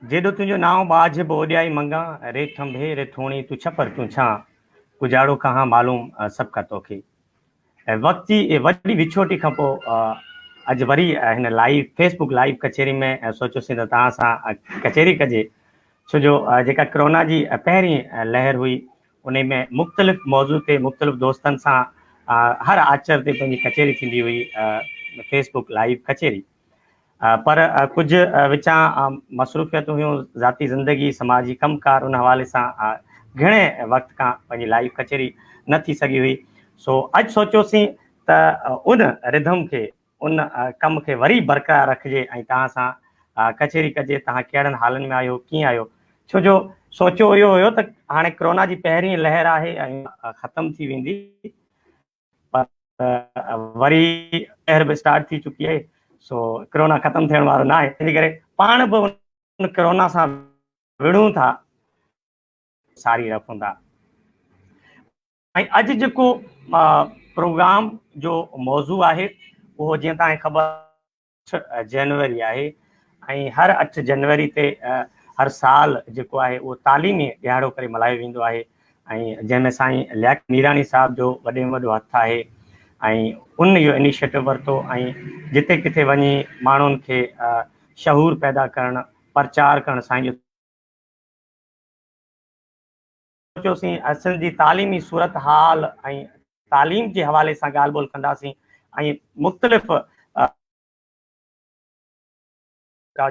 جيڏو تنهنجو نانء ٻاجهه به اوڏيائي منگان، ري ٿنڀي ري ٿوڻي تون ڇپر تون ڇان، ڪجاڙو ڪهان معلوم سڀ ڪا توکي. وقت جي وڏي وڇوٽي کان پوء اڄ وري هن لائيو فيس بڪ لائيو ڪچهري ۾ سوچيوسين ته توهان سان ڪچهري ڪجي، ڇو جو جيڪا ڪرونا جي پهرين لهر هئي انهي ۾ مختلف موضوع تي مختلف دوستن سان هر آچر تي پنهنجي ڪچهري ٿيندي هئي فيس بڪ لائيو ڪچهري. پر ڪجهه وچان مصروفيتون هيون، ذاتي زندگي، سماجي ڪم ڪار ان حوالي سان گهڻي وقت کان پنهنجي لائيو ڪچهري نه ٿي سگهي هئي، سو اڄ سوچيوسين ته ان رڌم کي، ان ڪم کي وري برقرار رکجي ۽ توهان سان ڪچهري ڪجي، توهان ڪهڙن حالن ۾ آهيو، ڪيئن آهيو، ڇو جو سوچيو اهو هيو ته هاڻي ڪرونا جي پهرين لهر آهي ۽ ختم ٿي ويندي، پر وري لهر به اسٽارٽ ٿي چڪي آهي، سو ڪرونا ختم ٿيڻ وارو نه آهي، تنهن ڪري پاڻ به ان ڪرونا سان وڙهون ٿا، ساري رکون ٿا. ۽ اڄ جيڪو پروگرام جو موضوع آهي اهو جيئن توهان کي خبر اٺ جنوري آهي ۽ هر اٺ جنوري تي هر سال جيڪو آهي اهو تعليمي ڏهاڙو ڪري ملهايو ويندو آهي ۽ جنهن ۾ سائين لياقت ميراڻي صاحب جو وڏي ۾ وڏو هٿ آهي ۽ ان اهو انيشيٽو ورتو ۽ جتي ڪٿي وڃي ماڻهن کي شعور پيدا ڪرڻ پرچار ڪرڻ سائين جو سوچيوسين سنڌ جي تعليمي صورتحال ۽ تعليم جي حوالي سان ڳالهه ٻولهه ڪنداسين ۽ مختلف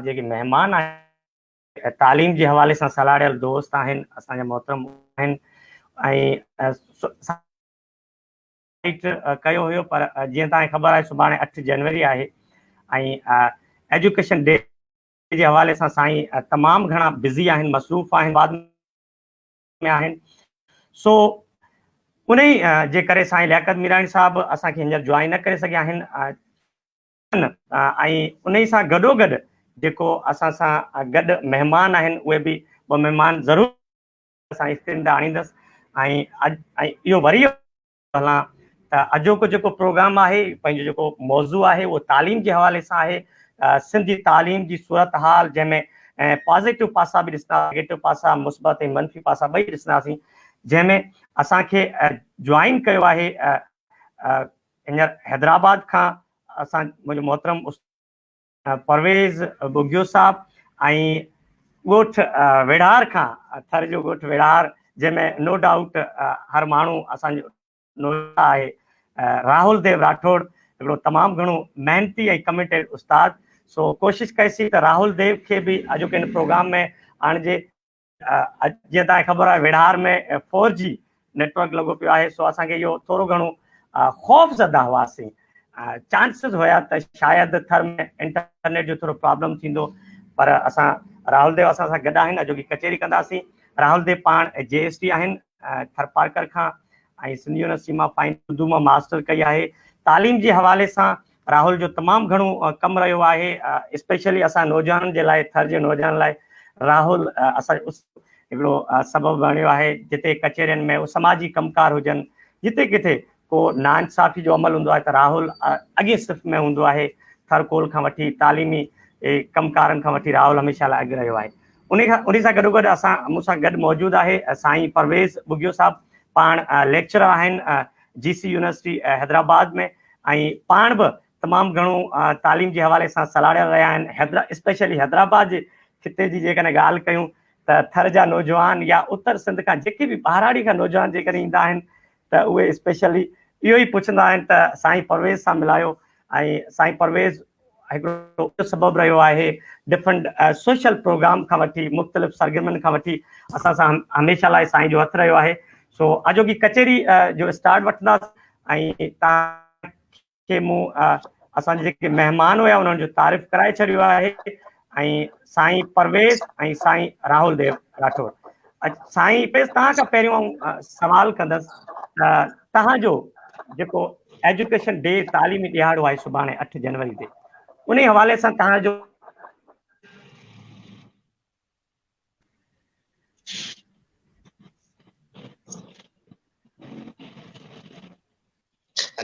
جيڪي مهمان آهن تعليم جي حوالي سان سلهاڙيل دوست آهن اسان جا محترم آهن ۽ ڪيو هيو پر جيئن توهان کي خبر آهي سڀاڻي اٺ جنوري آهي ۽ ايجوڪيشن ڊي جي حوالي سان سائين تمام گهڻا بزي آهن مصروف آهن بعد ۾ آهن سو انهي جي ڪري سائين لياقت ميراڻي صاحب اسان کي هينئر جوائن نه ڪري سگهيا آهن ۽ انهي سان گڏو گڏ جيڪو اسان سان گڏ مهمان آهن اهي به ٻه مهمان ضرور اسان اسڪرين تي آڻيندس ۽ ۽ اهو وري هلان ته اڄوڪو جيڪو پروگرام آهي پنهنجو جيڪو موضوع آهي اهو تعليم جي حوالي سان آهي سنڌ جي تعليم جي صورتحال جنهن ۾ پازيٽو پاسا به ڏسندا نيگيٽو پاسا مثبت ۽ منفي پاسا ٻئي ڏسنداسين جنهن ۾ اسان کي جوائن ڪيو آهي هينئر حيدرآباد کان اسان منهنجو محترم پرويز ٻگهيو صاحب ۽ ڳوٺ ويڙهار کان ٿر جو ڳوٺ ويڙهار جنهن ۾ نو ڊائوٽ هر ماڻهو اسان جو نوجوان آهي راهول ديو راٺوڙ هڪڙو تمام گهڻو محنتي ۽ ڪميٽيڊ استاد سو ڪوشش ڪئي سين ته راهول ديو کي به اڄوڪي هن پروگرام ۾ آڻجي. جيئن توهان کي خبر آهي ويڙهار ۾ فور جي نيٽورڪ لڳو پيو آهي سو اسان کي اهو ٿورو گهڻو خوف زده هئاسين چانسز هيا ته شايد ٿر ۾ انٽرنيٽ جو ٿورو پرابلم ٿيندو پر اسان راهول ديو اسان سان گڏ آهن اڄوڪي ڪچهري ڪنداسين راهول ديو پاڻ جي ايس ٽي آهن ٿرپارڪر کان ۽ سنڌ يونيورسٽي مان فائن اردو مان ماسٽر ڪئي آهي تعليم جي حوالي سان راهول جو تمام گهڻو ڪم رهيو آهي اسپيشلي اسان نوجوانن جي لاء ٿر جي نوجوانن لاء راهول اسان جو هڪڙو سبب بڻيو آهي جتي ڪچهرين ۾ سماجي ڪم ڪار هجن جتي ڪٿي ڪو ناانصافي جو عمل هوندو آهي ته راهول اڳين صف ۾ هوندو آهي ٿر ڪول کان وٺي تعليمي ڪم ڪارن کان وٺي راهول هميشه لاء اڳ رهيو آهي ان کان ان سان گڏو گڏ اسان مون سان گڏ موجود آهي سائين پرويز ٻگهيو صاحب پاڻ ليڪچرر آهن جي سي يونيورسٽي حيدرآباد ۾ ۽ پاڻ به تمام گهڻو تعليم جي حوالي سان سلهاڙيل رهيا آهن حيدر اسپيشلي حيدرآباد جي خطي جي جيڪڏهن ڳالهه ڪيون ته ٿر جا نوجوان يا اتر سنڌ کان جيڪي به ٻهراڙي کان نوجوان جيڪڏهن ايندا آهن ته اهي اسپيشلي اهو ئي پڇندا آهن ته سائين پرويز سان ملايو ۽ سائين پرويز هڪڙو سبب رهيو آهي ڊفرنٽ سوشل پروگرام کان وٺي مختلف سرگرمين کان وٺي اسان سان هميشه لاء سائين جو هٿ رهيو آهي سو اڄوڪي ڪچهري جو اسٽارٽ وٺنداسين ۽ توهان کي مون اسان جا جيڪي مهمان هيا انهن جو تعارف ڪرائي ڇڏيو آهي ۽ سائين پرويز ۽ سائين راهول ديو راٺوڙ سائين پرويز توهان کان پهريون آئون سوال ڪندس ته توهان جو جيڪو ايجوڪيشن ڊي تعليمي ڏهاڙو آهي سڀاڻي اٺ جنوري تي ان حوالي سان توهان جو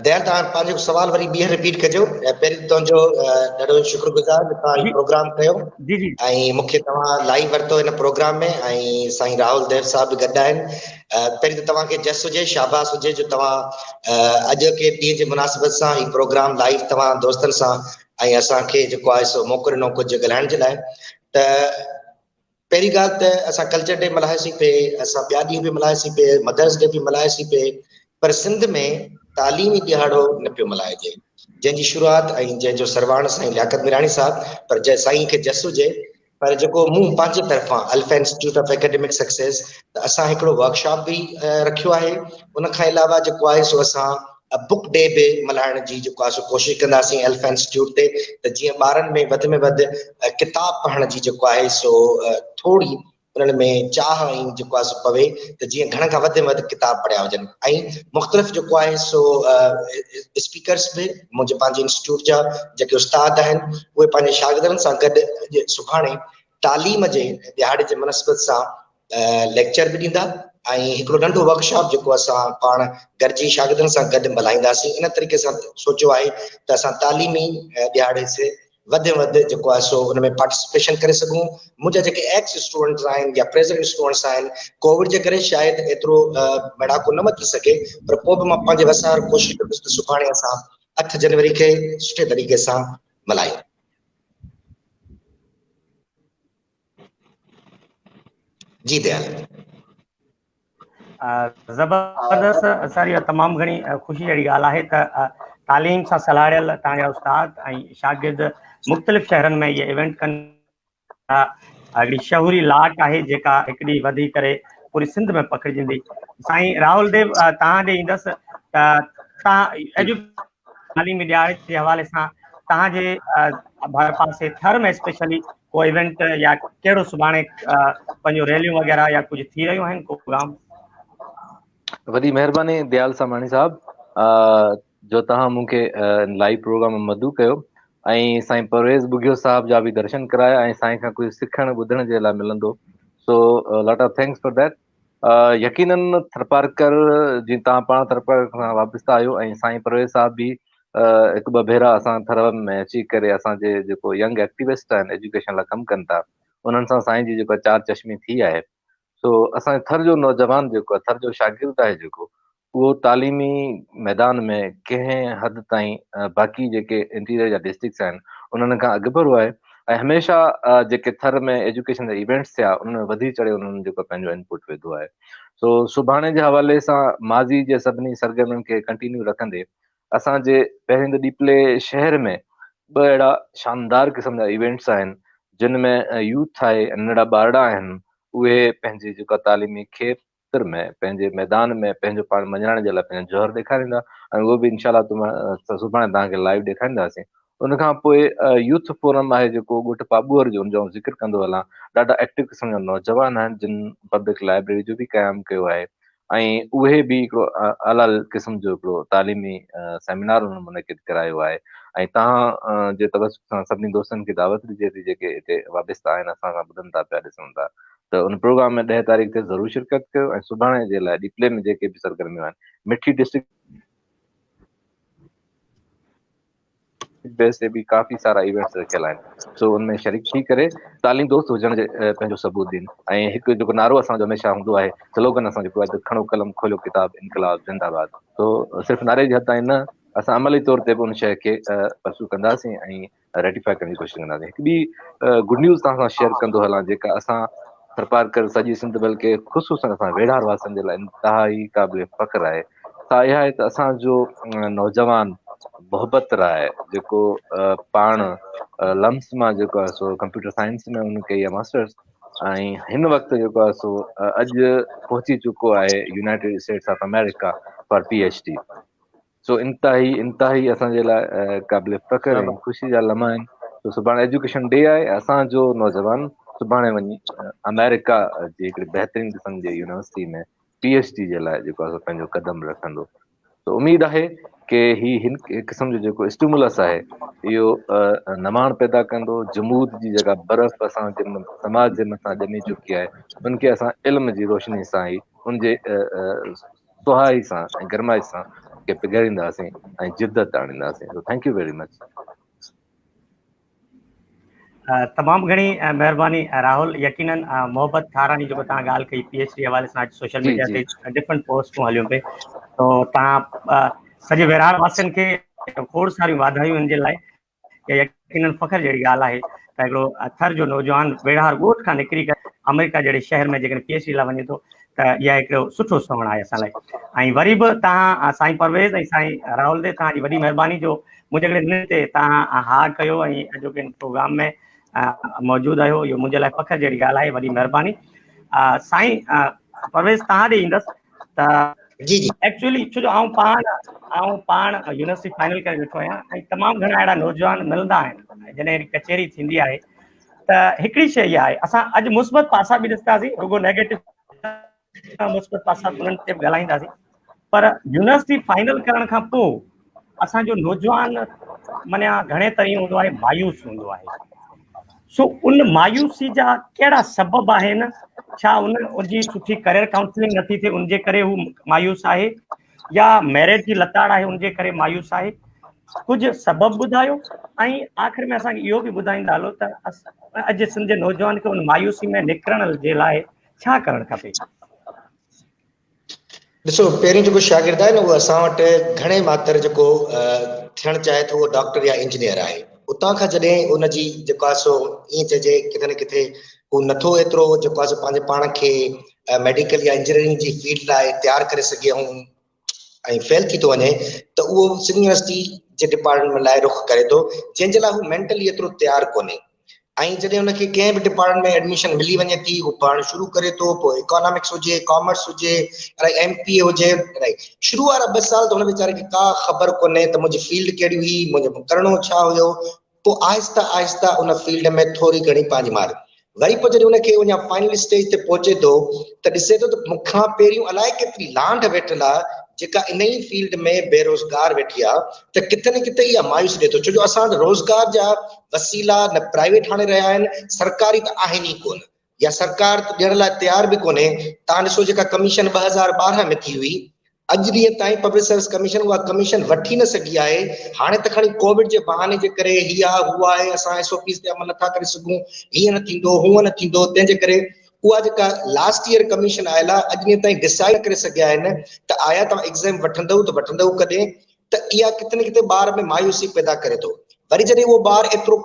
ديال توهان پنهنجو سوال وري ٻيهر رپيٽ ڪجو. پهرين تنهنجو ڏاڍو شڪر گذار جو توهان هي پروگرام ڪيو جي جي ۽ مون کي توهان لائيو ورتو هن پروگرام ۾ ۽ سائين راهول ديو صاحب به گڏ آهن. پهرين ته توهان کي جس هجي، شاباس هجي جو توهان اڄوڪي ڏينهن جي مناسبت سان هي پروگرام لائيو توهان دوستن سان ۽ اسان کي جيڪو آهي سو موقعو ڏنو ڪجهه ڳالهائڻ جي لاء. ته پهرين ڳالهه ته اسان ڪلچر ڊي ملهايوسين پئي، اسان ٻيا ڏينهن به ملهايوسين پئي، مدرس ڊي به ملهايوسين پئي، پر سنڌ ۾ تعليمي ڏهاڙو نه پيو ملهائجي، جنهن جي شروعات ۽ جنهن جو سرواڻ سائين لياقت ميراڻي صاحب، پر سائين کي جس هجي، پر جيڪو مون پنهنجي طرفان Alpha institute of academic success ته اسان هڪڙو ورڪشاپ به رکيو آهي، ان کان علاوه جيڪو آهي سو اسان بڪ ڊي به ملهائڻ جي جيڪو آهي سو ڪوشش ڪنداسين الفا انسٽيٽيوٽ تي ته جيئن ٻارن ۾ وڌ ۾ وڌ ڪتاب پڙهڻ جي جيڪو آهي سو ٿوري انهن ۾ چاهه ۽ جيڪو آهي سو پوي ته جيئن گهڻ کان وڌ ۾ وڌ ڪتاب پڙهيا وڃن ۽ مختلف جيڪو آهي سو اسپيڪرس به منهنجي پنهنجي انسٽيٽيوٽ جا جيڪي استاد آهن اهي پنهنجي شاگردن سان گڏ سڀاڻي تعليم جي ڏهاڙي جي مناسبت سان ليڪچر به ڏيندا ۽ هڪڙو ننڍو ورڪشاپ جيڪو اسان پاڻ گڏجي شاگردن سان گڏ ملهائينداسين. ان طريقي سان سوچيو آهي ته اسان تعليمي ڏهاڙي سي وڌ ۾ وڌ جيڪو آهي سو ان ۾ پارٽيسپيشن ڪري سگهون. منهنجا جيڪي ايڪس اسٽوڊنٽس آهن يا پريزنٽ اسٽوڊنٽس آهن، ڪووڊ جي ڪري شايد ايترو ميڙاڪو نه مچي سگهي، پر پوء به مان پنهنجي وس آهر ڪوشش ڪندس ته سڀاڻي اسان 8 جنوري کي سٺي طريقي سان ملهايون. جي ديال. زبردست سر، اها تمام گهڻي خوشي جهڙي ڳالهه آهي ته تعليم سان سلهاڙيل توهان جا استاد ۽ شاگرد مختلف شهرن ۾ اهي ايونٽ ڪن ٿا. هڪڙي شعوري لاٽ آهي جيڪا هڪ ڏينهن وڌي ڪري پوري سنڌ ۾ پکڙجندي. سائين راهول ديو، توهان ڏي ايندس ته توهان تعليمي ڏهاڙي جي حوالي سان توهان جي ڀرپاسي ٿر ۾ اسپيشلي ڪو ايونٽ يا ڪهڙو سڀاڻي پنهنجو ريليون وغيره يا ڪجهه ٿي رهيون آهن ڪو پروگرام؟ وڏي مهرباني ديال ساماڻي صاحب جو توهان مون کي لائيو پروگرام ۾ مدعو ڪيو ۽ سائين پرويز ٻگهيو صاحب جا به درشن ڪرايا ۽ سائين کان ڪجهه سکڻ ٻڌڻ جي لاء ملندو، so lot of thanks for that. يقينن ٿرپارڪر جي توهان پاڻ ٿرپارڪر سان وابسته آهيو ۽ سائين پرويز صاحب به هڪ ٻه ڀيرا اسان ٿر ۾ اچي ڪري اسان جي جيڪو ينگ ايڪٽيوسٽ آهن ايجوڪيشن لاء ڪم ڪن ٿا انهن سان سائين جي جيڪو چار چشمي ٿي آهي. سو اسان ٿر جو نوجوان جيڪو آهي، ٿر جو شاگرد آهي جيڪو، اهو تعليمي ميدان ۾ ڪنهن حد تائين باقي جيڪي انٽيريئر جا ڊسٽرڪٽس آهن انهن کان اڳڀرو آهي ۽ هميشه جيڪي ٿر ۾ ايجوڪيشن جا ايونٽس ٿيا انهن ۾ وڌي چڙهي انهن جيڪو پنهنجو انپوٽ وڌو آهي. سو سڀاڻي جي حوالي سان ماضي جي سڀني سرگرمين کي ڪنٽينيو رکندي اسان جي پهرين ته ڏيپلي شهر ۾ ٻه اهڙا شاندار قسم جا ايونٽس آهن جن ۾ يوٿ آهي، ننڍڙا ٻارڙا آهن، اهي پنهنجي جيڪا تعليمي کيپ تر ۾ پنهنجي ميدان ۾ پنهنجو پاڻ مڃرائڻ جي لاء پنهنجا جوهر ڏيکاريندا ۽ اهو به انشاء الله سڀاڻي توهان کي لائيو ڏيکارينداسين. ان کان پوء يوٿ فورم آهي جيڪو ڳوٺ پاٻوهر جو، ان جو آئون ذڪر ڪندو هلان، ڏاڍا ايڪٽو قسم جا نوجوان آهن جن پبلڪ لائبريري جو به قيام ڪيو آهي ۽ اهي به هڪڙو اعليٰ قسم جو هڪڙو تعليمي سيمينار انهن منعقد ڪرايو آهي ۽ توهان جي توسط سان سڀني دوستن کي دعوت ڏجي ٿي جيڪي هتي وابسته آهن، اسان سان ٻڌن ٿا پيا ڏسن ٿا ته ان پروگرام ۾ 10 تاريخ تي ضرور شرڪت ڪيو ۽ سڀاڻي جي لاء ڏيپلي ۾ جيڪي به سرگرميون آهن مٺي ڊسٽرڪٽ بيس تي به ڪافي سارا ايونٽس رکيل آهن سو ان ۾ شريڪ ٿي ڪري تعليم دوست هجڻ جي پنهنجو ثبوت ڏين ۽ هڪ جيڪو نعرو اسان جو هميشه هوندو آهي، سلوگن اسان جيڪو آهي ته کڻو قلم کوليو ڪتاب انقلاب زنده باد. سو صرف نعري جي حد تائين نه، اسان عملي طور تي به ان شيء کي پرسو ڪنداسين ۽ ريٽيفائي ڪرڻ جي ڪوشش ڪنداسين. هڪ ٻي گڊ نيوز توهان سان شيئر ڪندو هلان جيڪا اسان ٿرپارڪر سڄي سنڌ بلڪه خصوصن اسان ويڙهار واسين جي لاء انتهائي قابل فخر آهي، سا اها آهي ته اسان جو نوجوان محبت راء جيڪو پاڻ لمس مان جيڪو آهي سو ڪمپيوٽر سائنس ۾ ان ڪئي آهي ماسٽرس ۽ هن وقت جيڪو آهي سو اڄ پهچي چڪو آهي United States of America for P H D. سو انتهائي انتهائي اسان جي لاء قابل فخر ۽ خوشي جا لمحا آهن. سو سڀاڻي ايجوڪيشن ڊي آهي، اسان جو نوجوان سڀاڻي وڃي آمريڪا جي هڪڙي بهترين قسم جي يونيورسٽي ۾ پي ايڇ ڊي جي لاء جيڪو آهي پنهنجو قدم رکندو. سو اميد آهي ڪي هي هن قسم جو جيڪو اسٽيمولس آهي اهو نواڻ پيدا ڪندو، جمود جي جيڪا برف اسان جي سماج جي مٿان ڄمي چڪي آهي ان کي اسان علم جي روشني سان ئي ان جي سهائي سان ۽ گرمائش سان کي پگهارينداسين ۽ جدت آڻينداسين. So thank you very much. تمام گهڻي مهرباني راهول يقينن محبت ٺاراڻي جيڪو توهان ڳالهه ڪئي پي ايڇ ڊي حوالي سان اڄ سوشل ميڊيا تي ڊفرنٽ پوسٽون هليون پئي تو توهان سڄي ويراڙ واسين کي کوڙ ساريون واڌايون ان جي لاء يقينن فخر جهڙي ڳالهه آهي ته هڪڙو ٿر جو نوجوان ويڙهار ڳوٺ کان نڪري ڪري آمريڪا جهڙي شهر ۾ جيڪڏهن پي ايڇ ڊي لاء وڃي ٿو ته اها هڪڙو سٺو سوڻ آهي اسان لاء ۽ وري به توهان سائين پرويز ۽ سائين راهول ديو توهان جي وڏي مهرباني جو منهنجي هڪڙي ننڍي تي توهان ها ڪيو ۽ اڄوڪي هن پروگرام ۾ موجود آهيو اهو منهنجي لاء فخر جهڙي ڳالهه آهي وڏي مهرباني سائين پرويز توهان ڏي ايندس ته جي جي ايڪچوئلي ڇو جو آئون پاڻ آئون پاڻ يونيورسٽي فائنل ڪري ويٺو آهيان ۽ تمام گهڻا اهڙا نوجوان ملندا آهن جڏهن اهڙي ڪچهري ٿيندي آهي ته هڪڙي شيء اها آهي اسان اڄ مثبت پاسا به ڏسنداسين رڳو نيگيٽو مثبت پاسا انهن تي به ڳالهائينداسين پر يونيورسٽي فائنل ڪرڻ کان پوء اسان جو نوجوان معنيٰ گهڻي ترين هوندو آهي مايوس هوندو آهي سو ان مايوسي جا ڪهڙا سبب آهن ڇا ان جي سٺي ڪريئر ڪائونسلنگ نٿي ٿئي ان جي ڪري هو مايوس آهي يا ميرٽ جي لتاڙ آهي ان جي ڪري مايوس آهي ڪجهه سبب ٻڌايو ۽ آخر ۾ اسان کي اهو به ٻڌائيندا هلو ته اڄ سنڌ جي نوجوان کي ان مايوسي ۾ نڪرڻ جي لاء ڇا ڪرڻ کپي؟ ڏسو پهريون جيڪو شاگرد آهي نه اهو اسان وٽ گهڻي ماتر جيڪو ٿيڻ چاهي ٿو اهو ڊاڪٽر يا انجنيئر آهي اتان کان جڏهن ان جي جيڪو آهي سو ائين چئجي ڪٿي نه ڪٿي هو نٿو ايترو جيڪو آهي سو پنهنجي پاڻ کي ميڊيڪل يا انجنيئرنگ جي فيلڊ لاء تيار ڪري سگهي ۽ فيل ٿي ٿو وڃي ته اهو سنڌ يونيورسٽي جي ڊپارٽمينٽ لاء رخ ڪري ٿو جنهن جي لاء هو مينٽلي ايترو تيار ڪونهي ۽ جڏهن ان کي ڪنهن به ڊپارٽمينٽ ۾ ايڊميشن ملي وڃي ٿي هو پڙهڻ شروع ڪري ٿو پوء اڪانامڪس هجي ڪامرس هجي الائي ايم پي اي هجي الائي شروع وارا ٻه سال ته هن ويچاري کي ڪا خبر ڪونهي ته منهنجي فيلڊ ڪهڙي هئي منهنجو ڪرڻو ڇا هيو پوء آهستي آهستي ان فيلڊ ۾ ٿوري گهڻي پنهنجي مهارت وري پوء جڏهن ان کي اڃا فائنل اسٽيج تي پهچي ٿو ته ڏسي ٿو ته مون کان پهريون الائي ڪيتري لانڍ ويٺل آ جيڪا ان ئي فيلڊ ۾ بيروزگار ويٺي آ ته ڪٿي نه ڪٿي اها مايوسي ڏي ٿو ڇو جو اسان وٽ روزگار جا وسيلا نه پرائيويٽ هاڻي رهيا آهن سرڪاري ته آهن ئي ڪونه يا سرڪار ته ڏيڻ لاء تيار به ڪونهي، توهان ڏسو جيڪا ڪميشن 2012 ۾ ٿي هئي، اڄ ڏينهن تائين پبلڪ سروس ڪميشن اها ڪميشن وٺي نه سگهي آهي، هاڻي ته کڻي ڪووڊ جي بهاني جي ڪري هي آ هو آهي اسان ايس او پيز تي عمل نٿا ڪري سگهون، هيئن نه ٿيندو هونئن نه ٿيندو، تنهن جي ڪري اها جيڪا لاسٽ ايئر ڪميشن آيل آهي اڄ ڏينهن تائين ڊسائيڊ نه ڪري سگهيا آهن ته آيا توهان ايگزام وٺندؤ ته وٺندؤ ڪڏهن، ته اها ڪٿي نه ڪٿي ٻار ۾ مايوسي پيدا ڪري ٿو. وري جڏهن اهو ٻار ايترو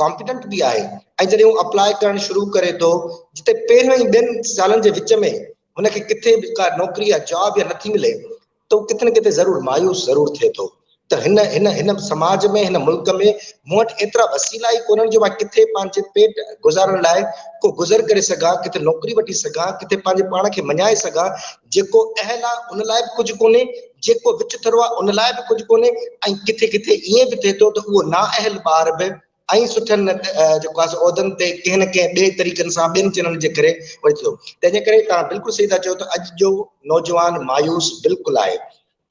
ڪامپيٽنٽ به آهي ۽ جڏهن هو اپلاء ڪرڻ شروع ڪري ٿو جتي پهريون ۽ ٻين سالن جي وچ ۾ هن کي ڪٿي به ڪا نوڪري يا جاب يا نٿي ملي ته هو ڪٿي نه ڪٿي ضرور مايوس ضرور ٿئي ٿو ته هن هن هن سماج ۾ هن ملڪ ۾ مون وٽ ايترا وسيلا ئي ڪونهن جو مان ڪٿي پنهنجي پيٽ گذارڻ لاء ڪو گذر ڪري سگهان ڪٿي نوڪري وٺي سگهان ڪٿي پنهنجي پاڻ کي مڃائي سگهان جيڪو اهل آ ان لاء به ڪجهه ڪونهي جيڪو وچ ٿرو آ ان لاء به ڪجهه ڪونهي ۽ ڪٿي ڪٿي ائين به ٿئي ٿو ته اهو نااهل ٻار به ۽ سٺن جيڪو آهي سو عهدن تي ڪنهن نه ڪنهن ٻئي طريقن سان ٻين چينلن جي ڪري وڃي ٿو تنهن جي ڪري توهان بلڪل صحيح ٿا چئو ته اڄ جو نوجوان مايوس بلڪل آهي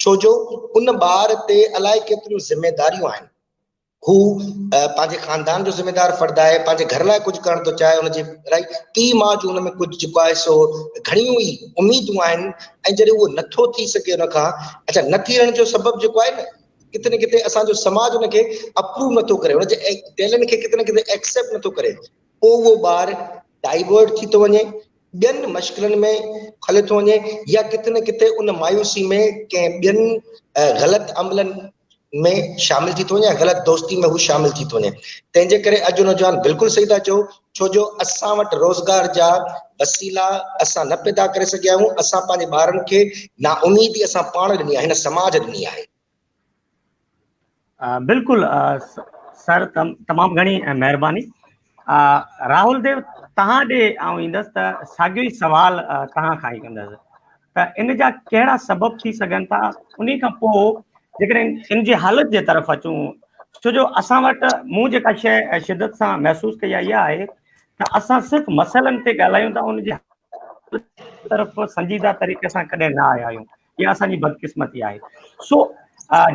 ڇو جو ان ٻار تي الائي ڪيتريون ذميداريون آهن هو پنهنجي خاندان جو ذميدار فرد آهي، پنهنجي گهر لاء ڪجهه ڪرڻ ٿو چاهي، ان جي الائي پيء ماء جون ان ۾ ڪجهه جيڪو آهي سو گهڻيون ئي اميدون آهن ۽ جڏهن اهو نٿو ٿي سگهي ان کان اڇا نه ٿيڻ جو سبب جيڪو آهي نه ڪٿي نه ڪٿي اسان جو سماج ان کي اپروو نٿو ڪري ان جي ٽيلنٽ کي ڪٿي نه ڪٿي ايڪسيپٽ نٿو ڪري پوء اهو ٻار ڊائيورٽ ٿي ٿو وڃي ٻين مشڪلن ۾ هلي ٿو وڃي يا ڪٿي نه ڪٿي ان مايوسي ۾ ڪنهن ٻين غلط عملن ۾ شامل ٿي ٿو وڃي يا غلط دوستي ۾ هو شامل ٿي ٿو وڃي تنهن جي ڪري اڄ نوجوان بلڪل صحيح ٿا چئو ڇو جو اسان وٽ روزگار جا وسيلا اسان نه پيدا ڪري سگهيا آهيون اسان پنهنجي ٻارن کي نااميدي اسان پاڻ ڏني آهي هن سماج ڏني آهي. بلڪل سر تمام گهڻي مهرباني راهول ديو تهان ڏي آئون ايندس ته ساڳيو ئي سوال تهان کان ئي ڪندس ته ان جا ڪهڙا سبب ٿي سگهن ٿا انهي کان پوء جيڪڏهن ان جي حالت جي طرف اچون ڇو جو اسان وٽ مون جيڪا شيء شدت سان محسوس ڪئي آهي اها آهي ته اسان صرف مسئلن تي ڳالهايون ٿا ان جي طرف سنجيده طريقي سان ڪڏهن نه آيا آهيون اها اسان جي بدقسمتي آهي. سو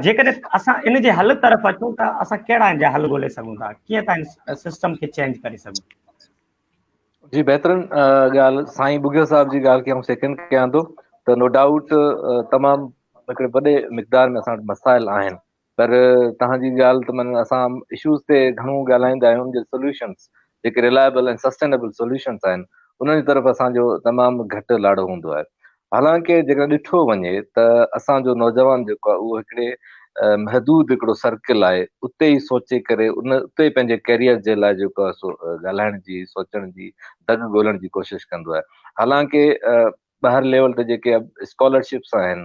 جيڪڏهن اسان ان جي حل طرف اچون ته اسان ڪهڙا ان جا حل ڳولي سگهون ٿا، ڪيئن ٿا ان سسٽم کي چينج ڪري سگهون؟ جي بهترين ڳالهه سائين ٻگهيو صاحب جي ڳالهه کي آئون سيڪنڊ ڪيان ٿو ته نو ڊائوٽ تمام هڪڙي وڏي مقدار ۾ اسان وٽ مسائل آهن پر توهان جي ڳالهه ته معنيٰ اسان اشوز تي گهڻو ڳالهائيندا آهيون ان جي سوليوشنس جيڪي رلائبل ۽ سسٽينبل سوليوشنس آهن انهن جي طرف اسان جو تمام گهٽ لاڙو هوندو آهي حالانڪه جيڪڏهن ڏٺو وڃي ته اسان جو نوجوان جيڪو آهي اهو هڪڙي محدود هڪڙو سرڪل آهي اتي ئي سوچي ڪري ان اتي ئي پنهنجي ڪيريئر جي لاء جيڪو آهي سو ڳالهائڻ جي سوچڻ جي دڳ ڳولڻ جي ڪوشش ڪندو آهي حالانڪه ٻاهر ليول تي جيڪي اسڪالرشپس آهن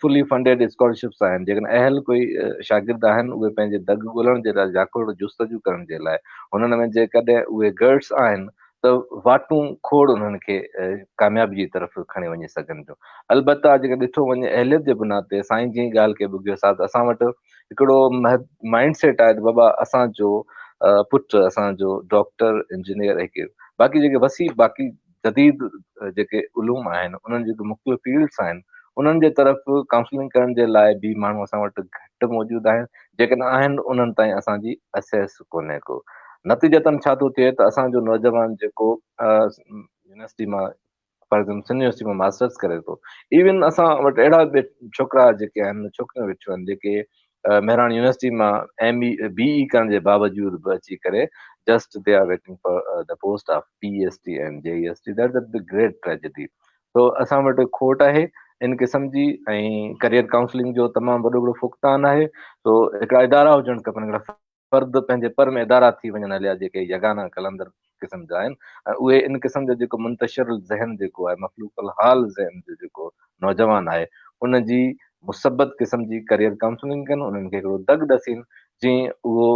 فلي فنڊيڊ اسڪالرشپس آهن جيڪڏهن اهل ڪوئي شاگرد آهن اهي پنهنجي دڳ ڳولڻ جي لاء جاکوڙ جستجو ڪرڻ جي لاء هنن ۾ جيڪڏهن اهي گرڊس آهن ته واٽون کوڙ انهن کي ڪاميابي جي طرف کڻي وڃي سگهن ٿيون البته جيڪڏهن ڏٺو وڃي اهليت جي بنياد تي سائين جي ڳالهه کي ٻگهيو صاحب اسان وٽ هڪڙو مائنڊ سيٽ آهي ته بابا اسان جو پٽ اسان جو ڊاڪٽر انجنيئر هڪ باقي جيڪي وسيع باقي جديد جيڪي علوم آهن انهن جيڪي مختلف فيلڊس آهن انهن جي طرف ڪائونسلنگ ڪرڻ جي لاء به ماڻهو اسان وٽ گهٽ موجود آهن جيڪڏهن آهن انهن تائين اسان جي اسيس ڪونهي ڪو نتيجتن ڇا ٿو ٿئي ته اسان جو نوجوان جيڪو يونيورسٽي مان فار ايگزامپل سنڌ يونيورسٽي مان ماسٽرس ڪري ٿو ايون اسان وٽ اهڙا به ڇوڪرا جيڪي آهن ڇوڪريون ويٺيون آهن جيڪي مهراڻ يونيورسٽي مان ايم اي بي اي ڪرڻ جي باوجود به اچي ڪري just they are waiting for the post of P S T and J S T that is a great tragedy تو اسان وٽ کوٽ آهي ان قسم جي ۽ ڪريئر ڪائونسلنگ جو تمام وڏو هڪڙو فقدان آهي تو هڪڙا ادارا هجڻ کپن هڪڙا فرد پنهنجي پر ۾ ادارا ٿي وڃن هليا جيڪي يگانا قلندر قسم جا آهن ۽ اهي ان قسم جو جيڪو منتشر الذهن جيڪو آهي مفلوق الحال ذهن جو جيڪو نوجوان آهي ان جي مثبت قسم جي ڪريئر ڪائونسلنگ ڪن انهن کي هڪڙو دڳ ڏسين جيئن اهو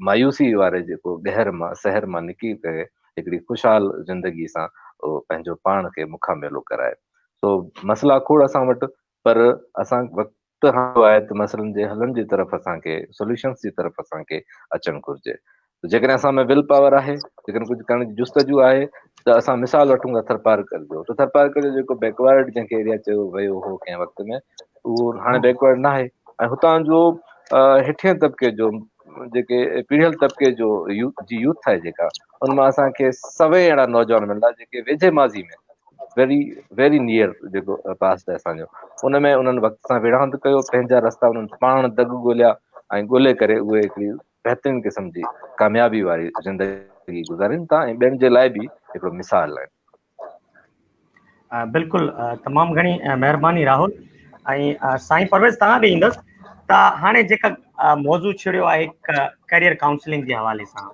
مايوسي واري جيڪو ڳهر مان سحر مان نڪري ڪري هڪڙي خوشحال زندگي سان اهو پنهنجو پاڻ کي مکاميلو ڪرائي سو مسئلا کوڙ اسان وٽ پر اسان وقت هاڻي آهي ته مسئلن جي حلن جي طرف اسان کي سوليوشنس جي طرف اسان کي اچڻ گهرجي ته جيڪڏهن اسان ۾ will power آهي جيڪڏهن ڪجهه ڪرڻ جي جستجو آهي ته اسان مثال وٺون ٿا ٿرپارڪر جو ته ٿرپارڪر جو جيڪو بيڪورڊ جنهن کي ايريا چيو ويو هو ڪنهن وقت ۾ اهو هاڻي بيڪورڊ نه آهي ۽ هتان جو هيٺين طبقي جو جيڪي پيڙهيل طبقي جو جي يوٿ آهي جيڪا ان مان اسان کي سوين اهڙا نوجوان ملندا جيڪي ويجهي ماضي ۾ ويري ويري نيئر جيڪو پاسٽ آهي اسان جو ان ۾ انهن وقت سان وڙهاند ڪيو پنهنجا رستا انهن پاڻ دڳ ڳوليا ۽ ڳولي ڪري اهي هڪڙي بهترين قسم جي ڪاميابي واري زندگي گذارين ٿا ۽ ٻين جي لاء به هڪڙو مثال آهن. بلڪل تمام گهڻي مهرباني راهول ۽ سائين پرويز توهان ڏي ايندس ته هاڻي جيڪا موضوع ڇڙيو آهي ڪيريئر ڪائونسلنگ جي حوالي سان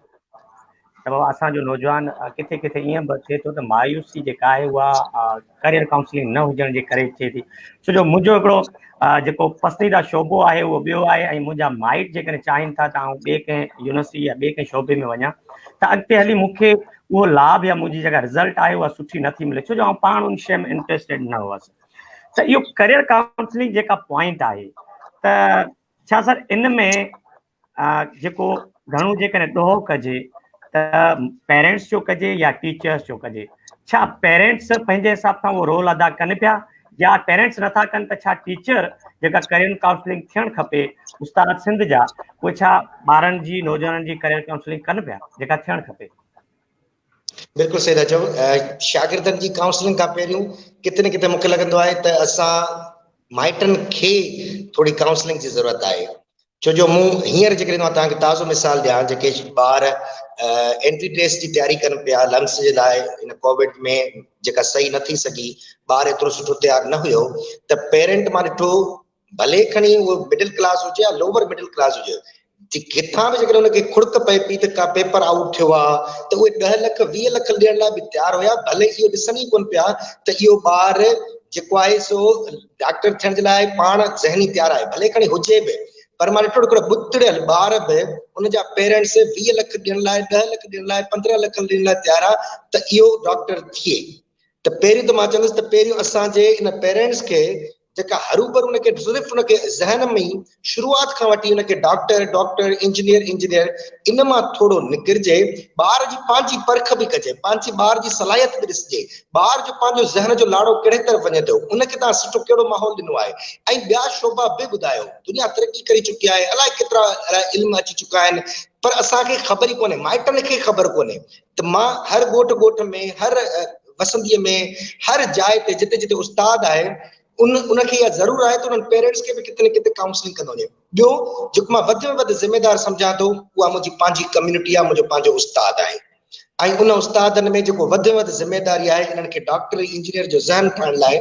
ته بابا اسان جو نوجوان ڪٿي ڪٿي ائين به ٿئي ٿو ته مايوسي جيڪا آهي اها ڪريئر ڪائونسلنگ نه هجڻ جي ڪري ٿئي ٿي ڇو جو منهنجو هڪڙو جيڪو پسنديده شعبو آهي اهو ٻيو آهي ۽ منهنجا مائٽ جيڪڏهن چاهين ٿا ته آئون ٻئي ڪنهن يونيورسٽي يا ٻئي ڪنهن شعبي ۾ وڃان ته اڳتي هلي مون کي اهو لاڀ يا منهنجي جيڪا رزلٽ آهي اها سٺي نٿي ملي ڇو جو آئون پاڻ ان شيء ۾ انٽريسٽيڊ نه هئس ته اهو ڪريئر ڪائونسلنگ جيڪا پوائنٽ آهي ته ڇا سر ان ۾ جيڪو گهڻو جيڪڏهن ڏوهه ڪجي ته پيرنٽس جو ڪجي يا ٽيچرس جو ڪجي ڇا پيرنٽس پنهنجي حساب سان اهو رول ادا ڪن پيا يا پيرنٽس نٿا ڪن ته ڇا ٽيچر جيڪا ڪريئر ڪائونسلنگ ٿيڻ کپي استاد سنڌ جا اهي ڇا ٻارن جي نوجوانن جي ڪريئر ڪائونسلنگ ڪن پيا جيڪا ٿيڻ کپي؟ بلڪل صحيح ٿا چئو شاگردن جي ڪائونسلنگ کان پهريون ڪٿي نه ڪٿي مونکي لڳندو آهي ته اسان مائٽن کي ٿوري ڪائونسلنگ جي ضرورت آهي ڇو جو مون هينئر جيڪڏهن مان توهان کي تازو مثال ڏيان جيڪي ٻار انٽري ٽيسٽ جي تياري ڪن پيا لنگس جي لاء هن ڪووڊ ۾ جيڪا صحيح نه ٿي سگهي ٻار ايترو سٺو تيار نه هيو ته پيرنٽ مان ڏٺو ڀلي کڻي اهو مڊل ڪلاس هجي يا لوور مڊل ڪلاس هجي ڪٿان به جيڪڏهن ان کي کڙڪ پئي پئي ته ڪا پيپر آئوٽ ٿيو آ ته اهي ڏهه لک 20 لک ڏيڻ لاء به تيار هيا ڀلي اهو ڏسن ئي ڪونه پيا ته اهو ٻار جيڪو آهي سو ڊاڪٽر ٿيڻ جي لاء پاڻ ذهني تيار آهي ڀلي کڻي هجي به پر مان ڏٺو هڪڙو ٻتڙيل ٻار به ان جا پيرنٽس 20 لک ڏيڻ لاء 10 لک ڏيڻ لاء 15 لک ڏيڻ لاء تيار آ ته اهو ڊاڪٽر ٿئي ته پهريون ته مان چوندس ته پهريون اسان جي ان پيرنٽس کي جيڪا هروڀرو ان کي صرف ان کي ذهن ۾ ئي شروعات کان وٺي ان کي ڊاڪٽر ڊاڪٽر انجنيئر انجنيئر ان مان ٿورو نڪرجي ٻار جي پنهنجي پرک به ڪجي پنهنجي ٻار جي صلاحيت به ڏسجي ٻار جو پنهنجو ذهن جو لاڙو ڪهڙي طرف وڃي ٿو ان کي توهان سٺو ڪهڙو ماحول ڏنو آهي ۽ ٻيا شعبا به ٻڌايو دنيا ترقي ڪري چڪي آهي الائي ڪيترا علم اچي چڪا آهن پر اسان کي خبر ئي ڪونهي مائٽن کي خبر ڪونهي ته مان هر ڳوٺ ڳوٺ ۾ هر وسنديء ۾ هر جاء تي جتي جتي استاد آهي ان ان کي اها ضرور آهي ته انهن پيرنٽس کي به ڪٿي نه ڪٿي ڪائونسلنگ ڪندو وڃي. ٻيو جيڪو مان وڌ ۾ وڌ ذميدار سمجهان ٿو اها منهنجي پنهنجي ڪميونٽي آهي، منهنجو پنهنجو استاد آهي ۽ ان استادن ۾ جيڪو وڌ ۾ وڌ ذميداري آهي انهن کي ڊاڪٽر انجنيئر جو ذهن ٺاهڻ لاء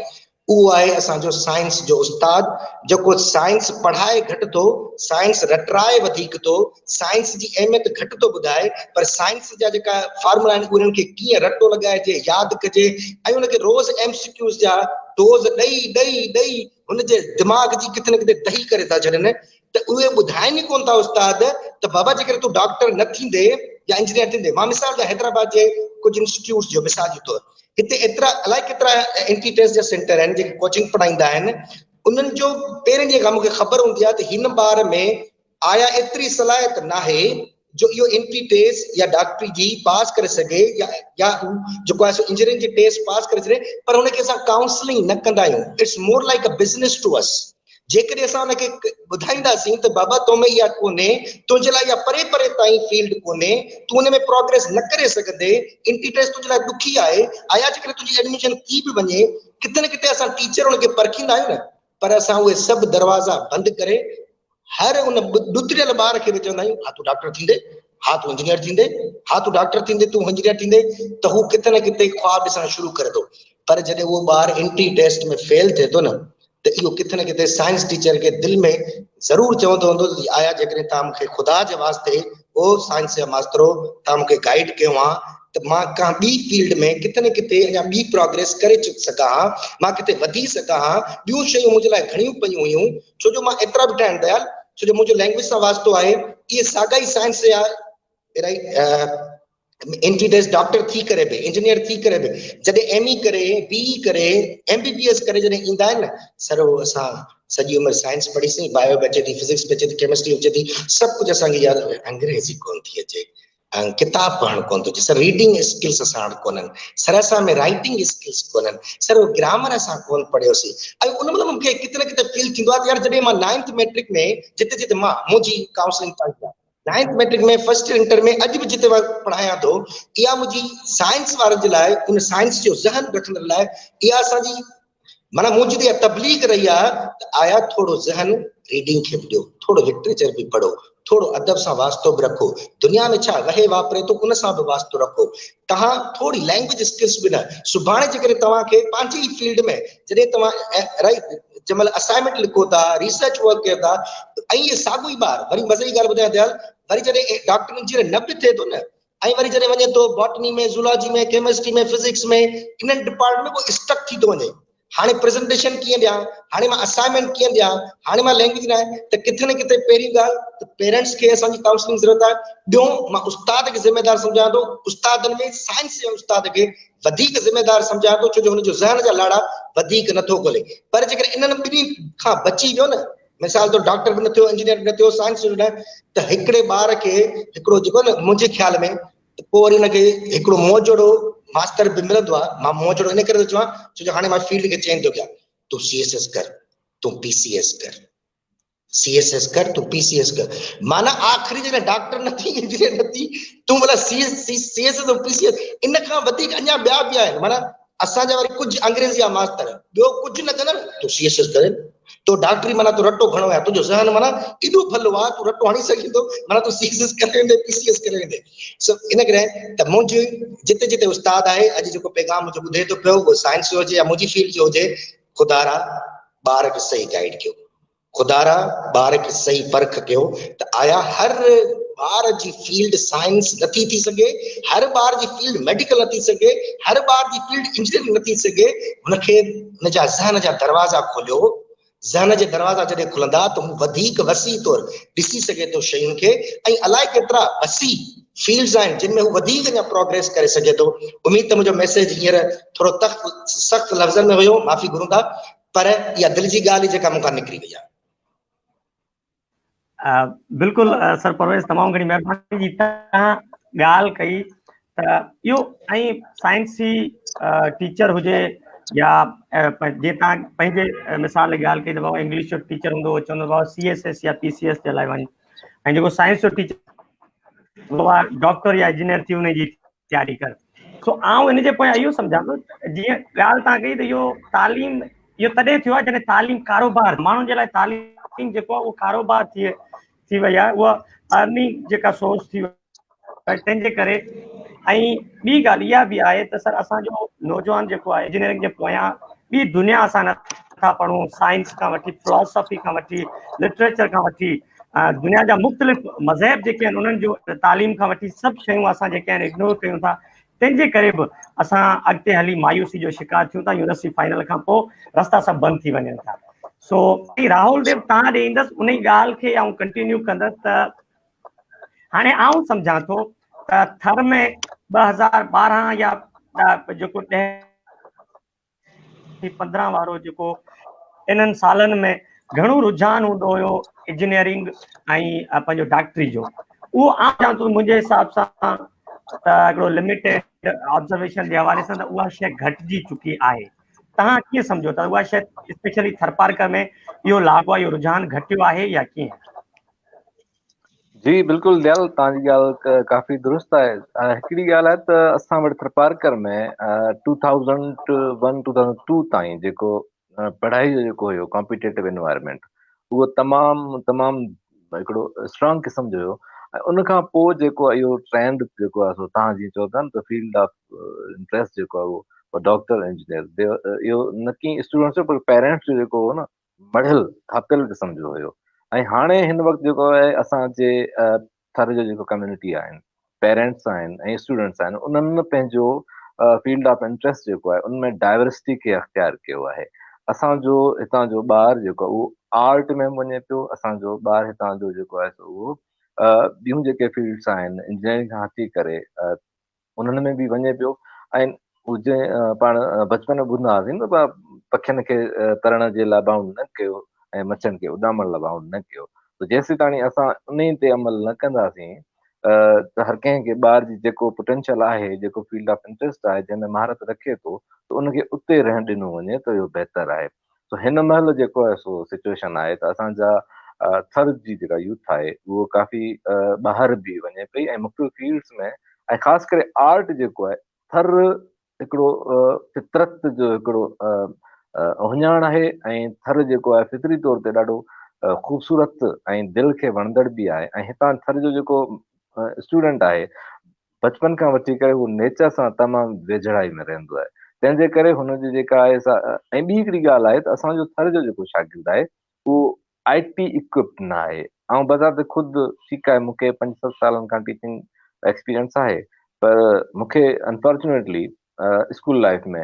اهو آهي اسان جو سائنس جو استاد جيڪو سائنس پڙهائي گهٽ ٿو، سائنس رٽرائي وڌيڪ ٿو، سائنس جي اهميت گهٽ ٿو ٻڌائي پر سائنس جا جيڪا فارمولا آهن انهن کي ڪيئن رٽو لڳائجي، ياد ڪجي ۽ ان کي روز ايم سي ڪيوز جا ڊوز ڏئي ڏئي ڏئي هن جي دماغ جي ڪٿي نه ڪٿي دهي ڪري ٿا ڇڏن ته اهي ٻڌائين ئي ڪونه ٿا استاد ته بابا جيڪڏهن تون ڊاڪٽر نه ٿيندي يا انجنيئر ٿيندي مان مثال ڏيان حيدرآباد جي ڪجهه انسٽيٽيوٽس جو مثال جي طور هتي ايترا الائي ڪيترا انٽري ٽيسٽ جا سينٽر آهن جيڪي ڪوچنگ پڙهائيندا آهن انهن جو پهرين ڏينهن کان مونکي خبر هوندي آهي ته هن ٻار ۾ آيا ايتري صلاحيت ناهي جو اهو انٽري ٽيسٽ يا ڊاڪٽري جي پاس ڪري سگهي يا يا هو جيڪو آهي سو انجنيئرنگ جي ٽيسٽ پاس ڪري سگهي پر هن کي اسان ڪائونسلنگ نه ڪندا آهيون it's more like a business to us جيڪڏهن اسان ان کي ٻڌائينداسين ته بابا تو ۾ اها ڪونهي تنهنجي لاء اها پري پري تائين فيلڊ ڪونهي تون ان ۾ پروگريس نه ڪري سگهندي انٽري ٽيسٽ تنهنجي لاء ڏکي آهي آيا جيڪڏهن تنهنجي ايڊميشن ٿي به وڃي ڪٿي نه ڪٿي اسان ٽيچر ان کي پرکيندا آهيون نه پر اسان اهي سڀ دروازا بند ڪري هر ان ڏتڙيل ٻار کي به چوندا آهيون ها تون ڊاڪٽر ٿيندي ها تون انجنيئر ٿيندي ها تون ڊاڪٽر ٿيندي تون انجنيئر ٿيندي ته هو ڪٿي نه ڪٿي خواب ڏسڻ شروع ڪري ٿو پر جڏهن اهو ٻار انٽري ٽيسٽ ۾ فيل ٿئي ٿو نه ته اهو ڪٿي نه ڪٿي سائنس ٽيچر کي دل ۾ ضرور چوندو هوندو ته آيا جيڪڏهن توهان مون کي خدا جي واسطي او سائنس جا ماسترو توهان مون کي گائيڊ ڪيو ها ته مان ڪنهن ٻي فيلڊ ۾ ڪٿي نه ڪٿي اڃا ٻي پراگريس ڪري سگهان ها، مان ڪٿي وڌي سگهان ها، ٻيون شيون منهنجي لاء گهڻيون پيون هيون، ڇو جو مان ايترا بيٺا آهن ديال، ڇو جو منهنجو لينگويج سان واسطو آهي، اهي ساڳا ئي سائنس جا انٽري ٽيسٽ ڊاڪٽر ٿي ڪري به انجنيئر ٿي ڪري به جڏهن ايم اي ڪري بي اي ڪري ايم بي بي ايس ڪري جڏهن ايندا آهن نه سر اهو اسان سڄي عمر سائنس پڙهي سين بايو به اچي ٿي فزڪس به اچي ٿي ڪيمسٽري اچي ٿي سڀ ڪجهه اسان کي ياد انگريزي ڪون ٿي اچي ۽ ڪتاب پڙهڻ ڪونه ٿو اچي سر ريڊنگ اسڪلس اسان وٽ ڪونهن سر اسان ۾ رائٽنگ اسڪلس ڪونهن سر اهو گرامر اسان ڪونه پڙهيوسين ۽ ان مهل مونکي ڪٿي نه ڪٿي فيل ٿيندو آهي ته يار جڏهن مان نائنٿ ميٽرڪ ۾ جتي جتي مان منهنجي ڪائونسلنگ پڙهي آهي ninth matric ۾ first year inter ۾ اڄ به جتي مان پڙهايان ٿو اها منهنجي سائنس وارن جي لاء ان سائنس جو ذهن رکندڙ لاء اها اسان جي معنيٰ منهنجي ته اها تبليغ رهي آهي ته آيا ٿورو ذهن ريڊنگ کي به ڏيو، ٿورو لٽريچر به پڙهو، ٿورو ادب سان واسطو به رکو، دنيا ۾ ڇا وهي واپري ٿو ان سان به واسطو رکو، توهان ٿوري لينگويج اسڪلس به نه، سڀاڻي جيڪڏهن توهان کي پنهنجي ئي فيلڊ ۾ جڏهن توهان رائيٽ جنهن مهل اسائنمينٽ لکو ٿا، ريسرچ ورڪ ڪيو ٿا ۽ اهي ساڳيو ئي ٻار وري مزي جي ڳالهه ٻڌايان ديال وري جڏهن ڊاڪٽر انجنيئر نه به ٿئي ٿو نه ۽ وري جڏهن وڃي ٿو باٽني ۾ زولاجي ۾ ڪيمسٽري ۾ فزڪس ۾ انهن ڊپارٽمينٽ ۾ پوء اسٽڪ ٿي ٿو وڃي هاڻي پريزنٽيشن ڪيئن ڏيان هاڻي مان اسائنمينٽ ڪيئن ڏيان هاڻي مان لينگويج نه آهي ته ڪٿي نه ڪٿي پهرين ڳالهه ته پيرنٽس کي اسان جي ڪائونسلنگ ضرورت آهي ٻيو مان استاد کي ذميدار سمجهان ٿو استادن ۾ سائنس جي استاد کي وڌيڪ ذميدار سمجهان ٿو ڇو جو هن جو ذهن جا لاڙا وڌيڪ نٿو کولي پر جيڪڏهن انهن ٻنهي کان بچي ويو نه مثال طور ڊاڪٽر به نه ٿيو انجنيئر به نه ٿيو سائنس به نه ته هڪڙي ٻار کي هڪڙو جيڪو نه منهنجي خيال ۾ ته پوء وري ان کي هڪڙو موجڙو ماستر به ملندو آهي مان موجڙو ان ڪري ٿو چوان ڇو جو هاڻي مان فيلڊ کي چينج ٿو ڪيان تون سي ايس ايس ڪر تون پي سي ايس ڪر سي ايس ايس ڪر تون پي سي ايس ڪر معنی آخري جڏهن ڊاڪٽر نه ٿي انجنيئر نه ٿي تون ڀلا C S C S S P C S ان کان وڌيڪ اڃا ٻيا به آهن معنی اسان جا وري ڪجهه انگريزي جا ماستر ٻيو ڪجهه نه ڪندا نه تون سي ايس ايس ڪرين تو ڊاڪٽري معنيٰ تو رٽو گهڻو آهي تنهنجو ذهن معنيٰ ايڏو ڀلو آهي تون رٽو هڻي سگهين ٿو معنيٰ تون سي ايس ايس ڪري ويندي پي سي ايس ڪري ويندي سو ان ڪري ته منهنجي جتي جتي استاد آهي اڄ جيڪو پيغام منهنجو ٻڌي ٿو پيو اهو سائنس جو هجي يا منهنجي فيلڊ جو هجي خدارا ٻار کي صحيح گائيڊ ڪيو خدارا ٻار کي صحيح پرک ڪيو ته آيا هر ٻار جي فيلڊ سائنس نٿي ٿي سگهي، هر ٻار جي فيلڊ ميڊيڪل نٿي سگهي، هر ٻار جي فيلڊ انجنيئرنگ نٿي سگهي، هن کي هن جا ذهن جا دروازا کوليو، ذهن جي دروازا جڏهن کلندا ته هو وڌيڪ وسيع طور ڏسي سگهي ٿو شين کي ۽ الائي ڪيترا وسيع فيلڊز آهن جن ۾ هو وڌيڪ اڃا پروگريس ڪري سگهي ٿو. اميد ته منهنجو ميسيج هينئر ٿورو تخت سخت لفظن ۾ هيو، معافي گهرون ٿا. پر اها دل جي ڳالهه هئي جيڪا مون کان نڪري وئي آهي. بلڪل سر پرويز تمام گهڻي مهرباني جي تهان ڳالهه ڪئي ته اهو ۽ سائنسي ٽيچر هجي يا جي تهان پنهنجي مثال ڳالهه ڪئي ته بابا انگلش جو ٽيچر هوندو هو چوندو بابا سي ايس ايس يا پي سي ايس جي لاء وڃ ۽ جيڪو سائنس جو ٽيچر بابا ڊاڪٽر يا انجنيئر ٿي ان جي تياري ڪر. سو آئون ان جي پويان اهو سمجهان ٿو جيئن ڳالهه تان ڪئي ته اهو تعليم اهو تڏهن ٿيو آهي جڏهن تعليم ڪاروبار ماڻهن جي لاء تعليم جيڪو آهي اهو ڪاروبار ٿي ٿي وئي آهي اها ارننگ جيڪا سورس ٿي وئي تنهن جي ڪري ۽ ٻي ڳالهه اها به آهي ته سر اسان جو نوجوان جيڪو آهي انجنيئرنگ جي پويان ٻي دنيا اسان نٿا پڙهون سائنس کان وٺي فلاسافي کان وٺي لٽريچر کان وٺي دنيا جا مختلف مذهب جيڪي آهن انهن جو تعليم کان وٺي سڀ شيون اسان جيڪي آهن اگنور ڪيون ٿا تنهن جي ڪري به اسان اڳتي هلي مايوسي جو شڪار ٿيون ٿا يونيورسٽي فائنل کان پوء رستا سڀ بند ٿي وڃن ٿا سو راهول ديو تان ڏي ايندس ان ڳالهه کي آئون ڪنٽينيو ڪندس ته هاڻي آئون سمجهان ٿو ته ٿر ۾ 2012 يا جيڪو 10 15 وارو جيڪو انهن سالن ۾ گهڻو رجحان هوندو هيو انجنيئرنگ ۽ پنهنجو ڊاڪٽري جو اهو آئون چوان ٿو منهنجي حساب سان ته هڪڙو لميٽيڊ آبزرويشن جي حوالي سان ته اها شيء گهٽجي چڪي آهي توهان ڪيئن سمجهو ٿا اها شيء اسپيشلي ٿرپارڪر ۾ اهو لاڳو اهو رجحان گهٽيو آهي يا ڪيئن؟ جي بلڪل ديال توهان جي ڳالهه ڪافي درست آهي. هڪڙي ڳالهه آهي ته اسان وٽ ٿرپارڪر ۾ 2001 2002 تائين جيڪو پڙهائي جو جيڪو هيو ڪامپيٽيٽو انوائرمينٽ اهو تمام تمام هڪڙو اسٽرانگ قسم جو هيو ۽ ان کان پوء جيڪو اهو ٽرينڊ جيڪو آهي سو توهان جيئن چئو ٿا نه ته فيلڊ آف انٽريسٽ جيڪو آهي اهو ڊاڪٽر انجنيئر اهو نه ڪي اسٽوڊنٽس جو پر پيرنٽس جو جيڪو هو نه مڙهيل ٿاپيل قسم جو هيو ۽ هاڻي هن وقت جيڪو آهي اسان جي ٿر جو جيڪو ڪميونٽي آهن پيرنٽس آهن ۽ اسٽوڊنٽس آهن انهن پنهنجو فيلڊ آف انٽرسٽ جيڪو آهي ان ۾ ڊائورسٽي کي اختيار ڪيو آهي اسان جو هتان جو ٻار جيڪو اهو آرٽ ۾ وڃي پيو اسان جو ٻار هتان جو جيڪو آهي سو اهو ٻيون جيڪي فيلڊس آهن انجنيئرنگ کان هٽي ڪري انهن ۾ به وڃي پيو ۽ جنهن پاڻ بچپن ۾ ٻڌندا هئاسين نه پکين کي ترڻ جي لاء بائونڊ نه ڪيو ۽ مڇن کي اڏامڻ لاء بائونڊ نه ڪيو ته جيسين تاڻي اسان انهي تي عمل نه ڪنداسين ته هر ڪنهن کي ٻار جي جيڪو پوٽينشل آهي جيڪو فيلڊ آف انٽرسٽ آهي جنهن ۾ مهارت رکي ٿو ته ان کي اتي رهڻ ڏنو وڃي ته اهو بهتر آهي سو هن مهل جيڪو آهي سو سچويشن آهي ته اسان جا ٿر جي جيڪا يوٿ آهي اهو ڪافي ٻاهر به وڃي پئي ۽ مختلف فيلڊس ۾ ۽ خاص ڪري آرٽ جيڪو آهي ٿر هڪڙو فطرت جو هڪڙو اهڃاڻ آهي ۽ ٿر جيڪو آهي فطري طور تي ڏاڍو خوبصورت ۽ دل کي وڻندڙ به آهي ۽ هتان ٿر جو جيڪو اسٽوڊنٽ آهي بچپن کان وٺي ڪري هو نيچر سان تمام ويجهڙائي ۾ رهندو آهي تنهن جي ڪري هن جي جيڪا آهي سا ۽ ٻي هڪڙي ڳالهه آهي ته اسان جو ٿر جو جيڪو شاگرد آهي اهو آء ٽي اڪوپڊ نه آهي. آئون بذات خود ٺيڪ آهي مون کي پنج ست سالن کان ٽيچنگ ايڪسپيرينس آهي پر مون کي انفارچونيٽلي اسڪول لائف ۾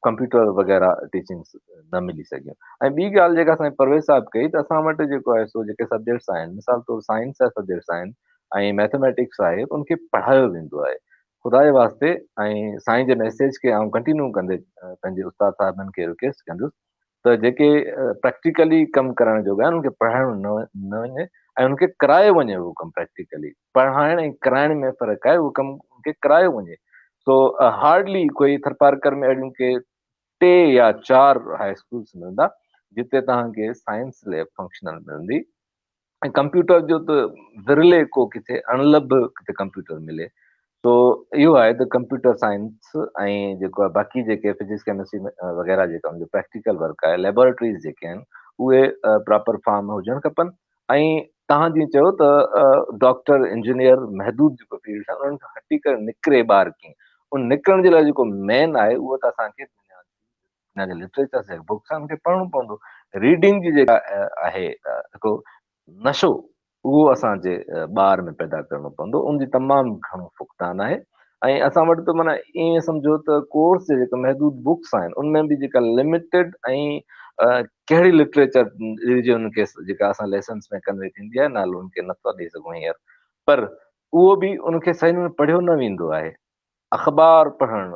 ڪمپيوٽر وغيره ٽيچنگس نه ملي سگهيون ۽ ٻي ڳالهه جيڪا سائين پرويز صاحب ڪئي ته اسان وٽ جيڪو آهي سو جيڪي سبجيڪٽس آهن مثال طور سائنس جا سبجيڪٽس آهن ۽ ميٿميٽڪس آهي ان کي پڙهايو ويندو آهي خدا جي واسطي ۽ سائين جي ميسيج کي آئون ڪنٽينيو ڪندي پنهنجي استاد صاحبن کي رڪويسٽ ڪندس ته جيڪي پريڪٽيڪلي ڪم ڪرڻ جوڳا آهن ان کي پڙهائڻو نه نه وڃي ۽ ان کي ڪرايو وڃي اهو ڪم پريڪٽيڪلي پڙهائڻ ۽ ڪرائڻ ۾ فرق آهي اهو ڪم ان کي ڪرايو وڃي سو هارڊلي ڪوئي ٿرپارڪر ۾ اهڙيون ڪي ٽي يا چار هاء اسڪولس ملندا جتي توهان کي سائنس ليب فنڪشنل ملندي ۽ ڪمپيوٽر جو ته ورلي ڪو ڪٿي اڻلڀ ڪٿي ڪمپيوٽر ملي سو اهو آهي ته ڪمپيوٽر سائنس ۽ جيڪو آهي باقي جيڪي فزڪس ڪيمسٽري وغيره جيڪا ان جو پريڪٽيڪل ورڪ آهي ليبارٽريز جيڪي آهن اهي پراپر فارم هجڻ کپن ۽ توهان جيئن چيو ته ڊاڪٽر انجنيئر محدود جيڪو فيلڊ آهن انهن کان هٽي ڪري نڪري ٻاهر ڪيئن ان نڪرڻ جي لاء جيڪو مين آهي اهو ته اسان کي دنيا دنيا جي لٽريچر جي بڪس آهن کي پڙهڻو پوندو ريڊنگ جي جيڪا آهي هڪڙو نشو اهو اسان جي ٻار ۾ پيدا ڪرڻو پوندو ان جي تمام گهڻو فقدان آهي ۽ اسان وٽ ته معنيٰ ائين سمجهو ته ڪورس جي جيڪا محدود بڪس آهن ان ۾ به جيڪا لميٽيڊ ۽ ڪهڙي لٽريچر ڏجي ان کي جيڪا اسان ليسنس ۾ ڪنوي ٿيندي آهي نالو ان کي نٿا ڏئي سگهون هينئر پر اهو به ان کي صحيح نموني پڙهيو نه ويندو آهي اخبار پڙهڻ،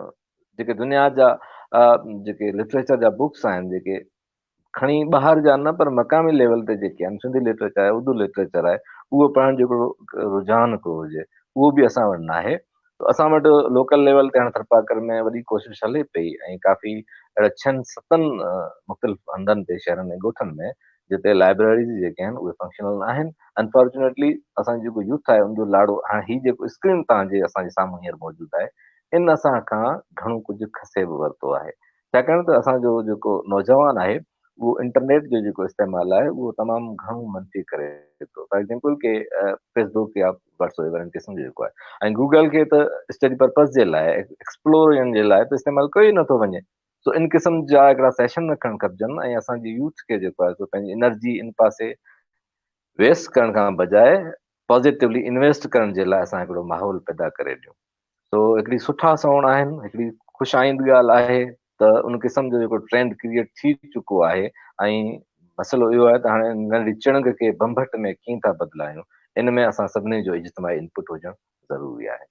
جيڪي دنيا جا جيڪي لٽريچر جا بڪس آهن جيڪي کڻي ٻاهر جا نه پر مقامي ليول تي جيڪي آهن سنڌي لٽريچر آهي اردو لٽريچر آهي اهو پڙهڻ جو هڪڙو رجحان هڪڙو هجي اهو به اسان وٽ ناهي ته اسان وٽ لوڪل ليول تي هاڻي ٿرپارڪر ۾ وڏي ڪوشش هلي پئي ۽ ڪافي اهڙا ڇهن ستن مختلف هنڌن تي شهرن ۽ ڳوٺن ۾ جتي لائبريريز جيڪي آهن اهي فنڪشنل نه آهن انفارچونيٽلي اسان جو جيڪو يوٿ آهي ان جو لاڙو هاڻي هي جيڪو اسڪرين تان جي اسان جي سامهون هينئر موجود آهي ان اسان کان گهڻو ڪجهه کسي به ورتو آهي. ڇاڪاڻ ته اسان جو جيڪو نوجوان آهي اهو انٽرنيٽ جو جيڪو استعمال آهي اهو تمام گهڻو منفي ڪري ٿو. فار ايگزامپل ڪي فيسبوڪ يا واٽس ايپ ان قسم جو جيڪو آهي ۽ گوگل کي ته اسٽڊي پرپز جي لاء ايڪسپلوريشن جي لاء ته استعمال ڪيو ئي نٿو وڃي. سو ان قسم جا هڪڙا سيشن رکڻ کپجن ۽ اسان جي يوٿ کي جيڪو آهي سو پنهنجي انرجي ان پاسي ويسٽ ڪرڻ کان بجاء پازيٽولي انويسٽ ڪرڻ جي لاء اسان هڪڙو ماحول پيدا ڪري ڏيون. سو هڪڙي سٺا سوڻ آهن، هڪڙي خوش آئند ڳالهه آهي ته ان قسم جو جيڪو ٽرينڊ ڪريئيٽ ٿي چڪو آهي ۽ مسئلو اهو آهي ته هاڻي ننڍڙي چڻنگ کي ڀنڀٽ ۾ ڪيئن ٿا بدلايون، ان ۾ اسان سڀني جو اجتماعي انپٽ هجڻ ضروري آهي.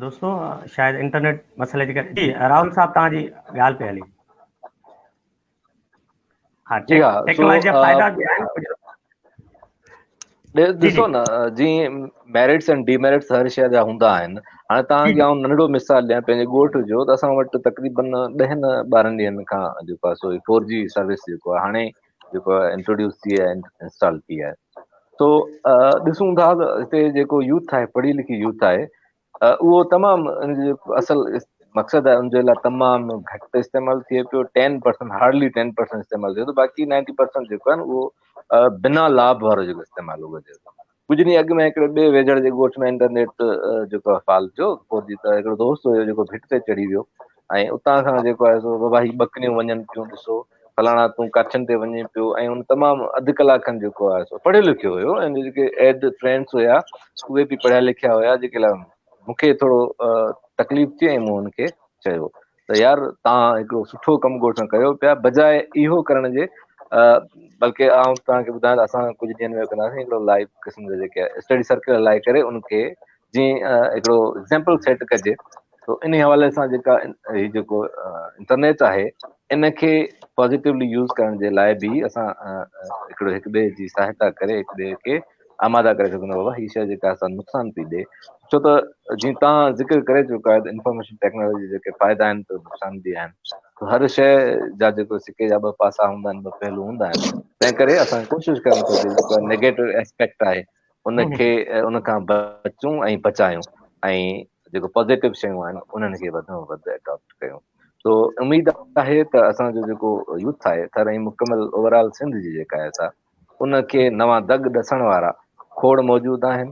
دوستو شايد انٽرنيٽ مسئلي جي ڪري جي راهول صاحب توهان جي ڳالهه پئي هلي. ها جي ها ٽيڪنالاجي جا فائدا به آهن. ڏسو نه جي ميرٽس ۽ ڊي ميرٽس هر شيء جا هوندا آهن. هاڻي توهان کي آئون ننڍڙو مثال ڏيان پنهنجي ڳوٺ جو ته اسان وٽ تقريبن ڏهن ٻارهن ڏينهن کان جيڪو آهي سو فور جي سروس جيڪو آهي هاڻي جيڪو آهي انٽروڊيوس ٿي آهي انسٽال ٿي آهي سو ڏسون ٿا ته هتي جيڪو يوٿ آهي پڙهي لکي يوٿ آهي اهو تمام ان جو جيڪو اصل مقصد آهي ان جي لاء تمام گهٽ استعمال ٿئي پيو 10% هارڊلي 10% استعمال ٿئي ٿو باقي 90% جيڪو آهي اهو بنا لاڀ وارو جيڪو استعمال اهو ٿئي ٿو. ڪجهه ڏينهن اڳ ۾ هڪڙي ٻئي ويجهڙ جي ڳوٺ ۾ انٽرنيٽ جيڪو آهي فعال ٿيو فور جي ته هڪڙو دوست هيو جيڪو ڀٽ تي چڙهي ويو ۽ اتان کان جيڪو آهي سو بابا هي ٻڪريون وڃن پيون ڏسو فلاڻا تون ڪاٺين تي وڃين پيو ۽ ان تمام اڌ ڪلاڪ کن جيڪو آهي سو پڙهيو لکيو هيو ۽ جيڪي ايڊ فرينڊس هيا اهي به پڙهيا لکيا هيا جيڪي لاء مون کي ٿورو تڪليف ٿي ۽ مون هن کي چيو ته يار توهان هڪڙو سٺو ڪم ڳوٺ ۾ ڪيو پيا بجاء اهو ڪرڻ جي بلڪه آئون توهان کي ٻڌايان ته اسان ڪجهه ڏينهن ۾ ڪنداسين هڪڙو لائيو قسم جا جيڪي اسٽڊي سرڪل هلائي ڪري ان کي جيئن هڪڙو ايگزامپل سيٽ ڪجي تو ان حوالي سان جيڪا هي جيڪو انٽرنيٽ آهي ان کي پازيٽولي يوز ڪرڻ جي لاء به اسان هڪڙو هڪ ٻئي جي سهائتا ڪري هڪ ٻئي کي آماده ڪري سگهون ٿا بابا هي شيء جيڪا اسان نقصان پئي ڏي ڇو ته جيئن توهان ذڪر ڪري چڪا آهيو ته انفارميشن ٽيڪنالاجي جيڪي فائدا آهن ته نقصان به آهن ته هر شيء جا جيڪو سڪي جا ٻه پاسا هوندا آهن ٻه پهلو هوندا آهن تنهن ڪري اسان ڪوشش ڪرڻ گهرجي جيڪو نيگيٽو اسپيڪٽ آهي ان کي ان کان بچون ۽ بچايون ۽ جيڪو پازيٽو شيون آهن انهن کي وڌ ۾ وڌ اڊاپٽ ڪيون تو اميد آهي ته اسان جو جيڪو يوٿ آهي ٿر ۽ مڪمل اوور آل سنڌ جي جيڪا آهي سا ان کي نوان دڳ ڏسڻ وارا کوڙ موجود آهن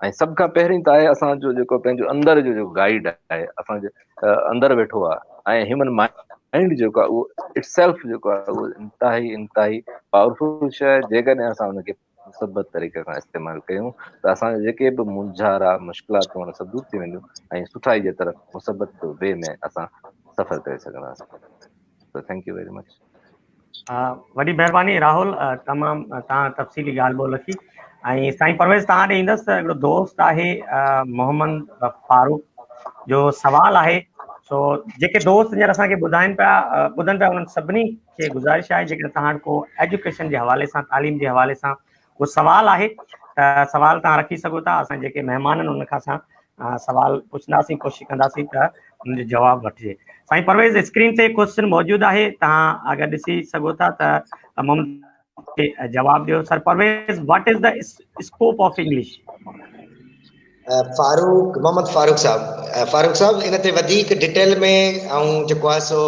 ۽ سڀ کان پهرين ته آهي اسان جو جيڪو پنهنجو اندر جو جيڪو گائيڊ آهي اسان جي اندر ويٺو آهي ۽ هيومن مائنڊ جيڪو آهي اهو it self جيڪو آهي اهو انتهائي انتهائي پاورفل شيء آهي جيڪڏهن اسان ان کي مثبت طريقي سان استعمال ڪيون ته اسان جا جيڪي به مونجهارا مشڪلاتون آهن سڀ دور ٿي وينديون ۽ سٺائي جي طرف مثبت وي ۾ اسان سفر ڪري سگهنداسين. So thank you very much. وڏي مهرباني راهول تمام توهان تفصيلي ڳالهه ٻولهه رکي ۽ سائين پرويز توهان ڏي ايندس ته هڪڙو دوست آهي محمد فاروق جو سوال آهي سو جيڪي دوست هينئر اسان کي ٻڌائن پيا ٻڌن پيا انهن سڀني کي گذارش آهي جيڪڏهن توهان وٽ ڪو ايجوڪيشن جي حوالي سان تعليم جي حوالي سان ڪو سوال آهي ته سوال توهان رکي سگهو ٿا. اسان جيڪي مهمان آهن انهن کان اسان سوال پڇنداسين ڪوشش ڪنداسين ته ان جو جواب وٺجي. سائين پرويز اسڪرين تي ڪوشچن موجود آهي توهان اگر ڏسي سگهو ٿا ته محمد کي جواب ڏيو. Sir Parvez what is the scope of English? Farooq Muhammad Farooq صاحب فاروق صاحب ان تي وڌيڪ ڊيٽيل ۾ آئون جيڪو آهي سو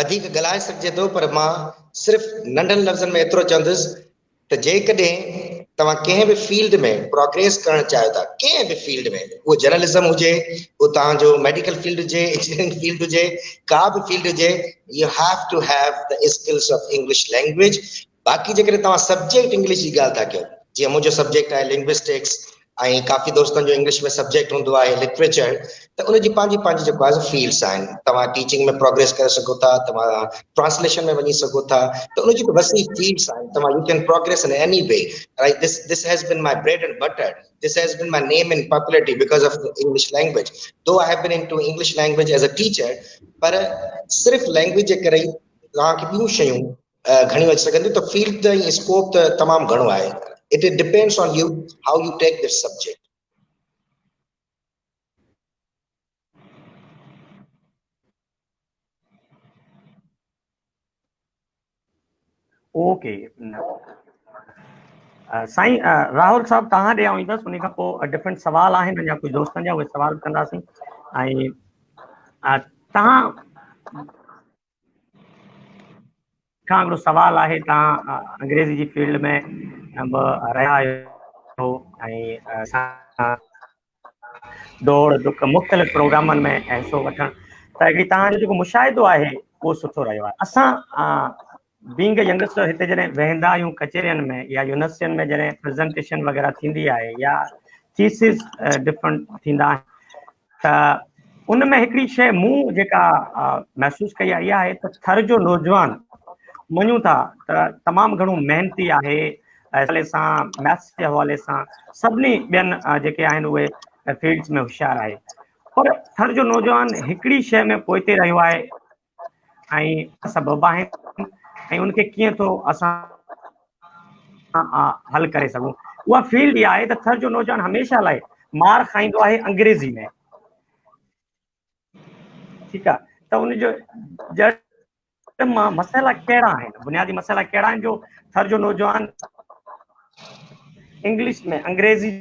وڌيڪ ڳالهائي سگهجي ٿو پر مان صرف ننڍن لفظن ۾ ايترو چوندس ته جيڪڏهن توهان ڪنهن به فيلڊ ۾ پروگريس ڪرڻ چاهيو ٿا، ڪنهن به فيلڊ ۾، اهو جرنلزم هجي، اهو توهان جو ميڊيڪل فيلڊ هجي، انجنيئرنگ فيلڊ هجي، ڪا به فيلڊ هجي، you have to have the skills of English language. باقي جيڪڏهن توهان سبجيڪٽ انگلش جي ڳالهه ٿا ڪيو، جيئن منهنجو سبجيڪٽ آهي لنگوسٽڪس ۽ ڪافي دوستن جو انگلش ۾ سبجيڪٽ هوندو آهي لٽريچر، ته ان جي پنهنجي پنهنجي جيڪو آهي فيلڊس آهن، توهان ٽيچنگ ۾ پروگريس ڪري سگهو ٿا، توهان ٽرانسليشن ۾ وڃي سگهو ٿا، ته ان جي ته وسيع فيلڊس آهن، توهان you can progress in any way, right, this this has been my bread and butter, this has been my name in popularity because of English language, though I have been into English language as a teacher, پر صرف language جي ڪري ئي توهان کي ٻيون شيون گهڻيون اچي سگهن ٿيون، ته فيلڊ ته ۽ اسڪوپ ته تمام گهڻو آهي، it depends on you how you take this subject. Okay سائين راهول صاحب توهان ڏي آئون ايندس ان کان پوء ڊفرنٽ سوال آهن اڃا ڪجهه دوستن جا اهي سوال ڪنداسين ۽ توهان کان هڪڙو سوال آهي توهان انگريزي جي فيلڊ ۾ به رهيا آهيو ۽ ڊوڙ ڊڪ مختلف پروگرامن ۾ حصو وٺڻ ته هڪڙي توهان جو جيڪو مشاهدو آهي اهو سٺو رهيو آهي اسان بينگ ينگسٽر هتي جڏهن ويهندا آهيون ڪچهرين ۾ يا يونيورسٽين ۾ جڏهن پريزنٽيشن وغيره ٿيندي آهي يا ٿيسز ڊفرنٽ ٿيندا آهن ته ان ۾ هڪڙي شيء مون جيڪا محسوس ڪئي آهي اها آهي ته ٿر جو نوجوان مڃون ٿا ته تمام گهڻو محنتي آهي حوالي سان ميٿس جي حوالي سان سڀني ٻين جيڪي آهن اهي فيلڊز ۾ هوشيار آهي پر ٿر جو نوجوان هڪڙي شيء ۾ پوئتي رهيو آهي ۽ سبب آهن ۽ ان کي ڪيئن ٿو اسان حل ڪري سگهون اها فيلڊ اها آهي ته ٿر جو نوجوان هميشه لاء مار کائيندو آهي انگريزي ۾ ٺيڪ آهي ته ان جو جڙ مان مسئلا ڪهڙا آهن بنيادي مسئلا ڪهڙا آهن جو ٿر جو نوجوان انگلش ۾ انگريزي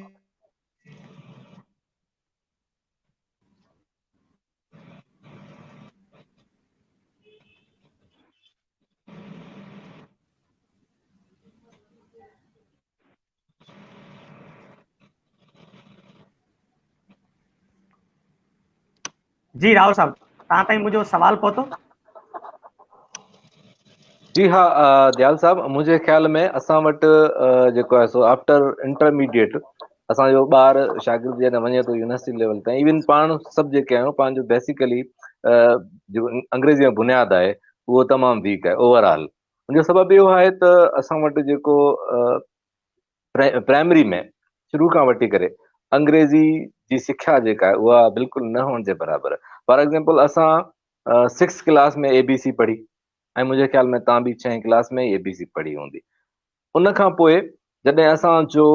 جي راهول صاحب توهان تائين منهنجو سوال پهتو؟ جي ها ديال صاحب منهنجي خيال ۾ اسان وٽ جيڪو آهي سو آفٽر انٽرميڊيٽ اسان جو ٻار شاگرد جڏهن وڃي ٿو يونيورسٽي ليول تائين ايون پاڻ سڀ جيڪي آهيون پنهنجو بيسيڪلي جيڪو انگريزي جو بنياد آهي اهو تمام ويڪ آهي اوور آل ان جو سبب اهو آهي ته اسان وٽ جيڪو پرائمري ۾ شروع کان وٺي ڪري انگريزي جي سکيا جيڪا آهي اها بلڪل نه هئڻ جي برابر آهي فار ايگزامپل اسان سڪس ڪلاس ۾ اي بي سي پڙهي ۽ منهنجي خيال ۾ تان به ڇهين ڪلاس ۾ اي بي سي پڙهي هوندي ان کان پوء جڏهن اسان جو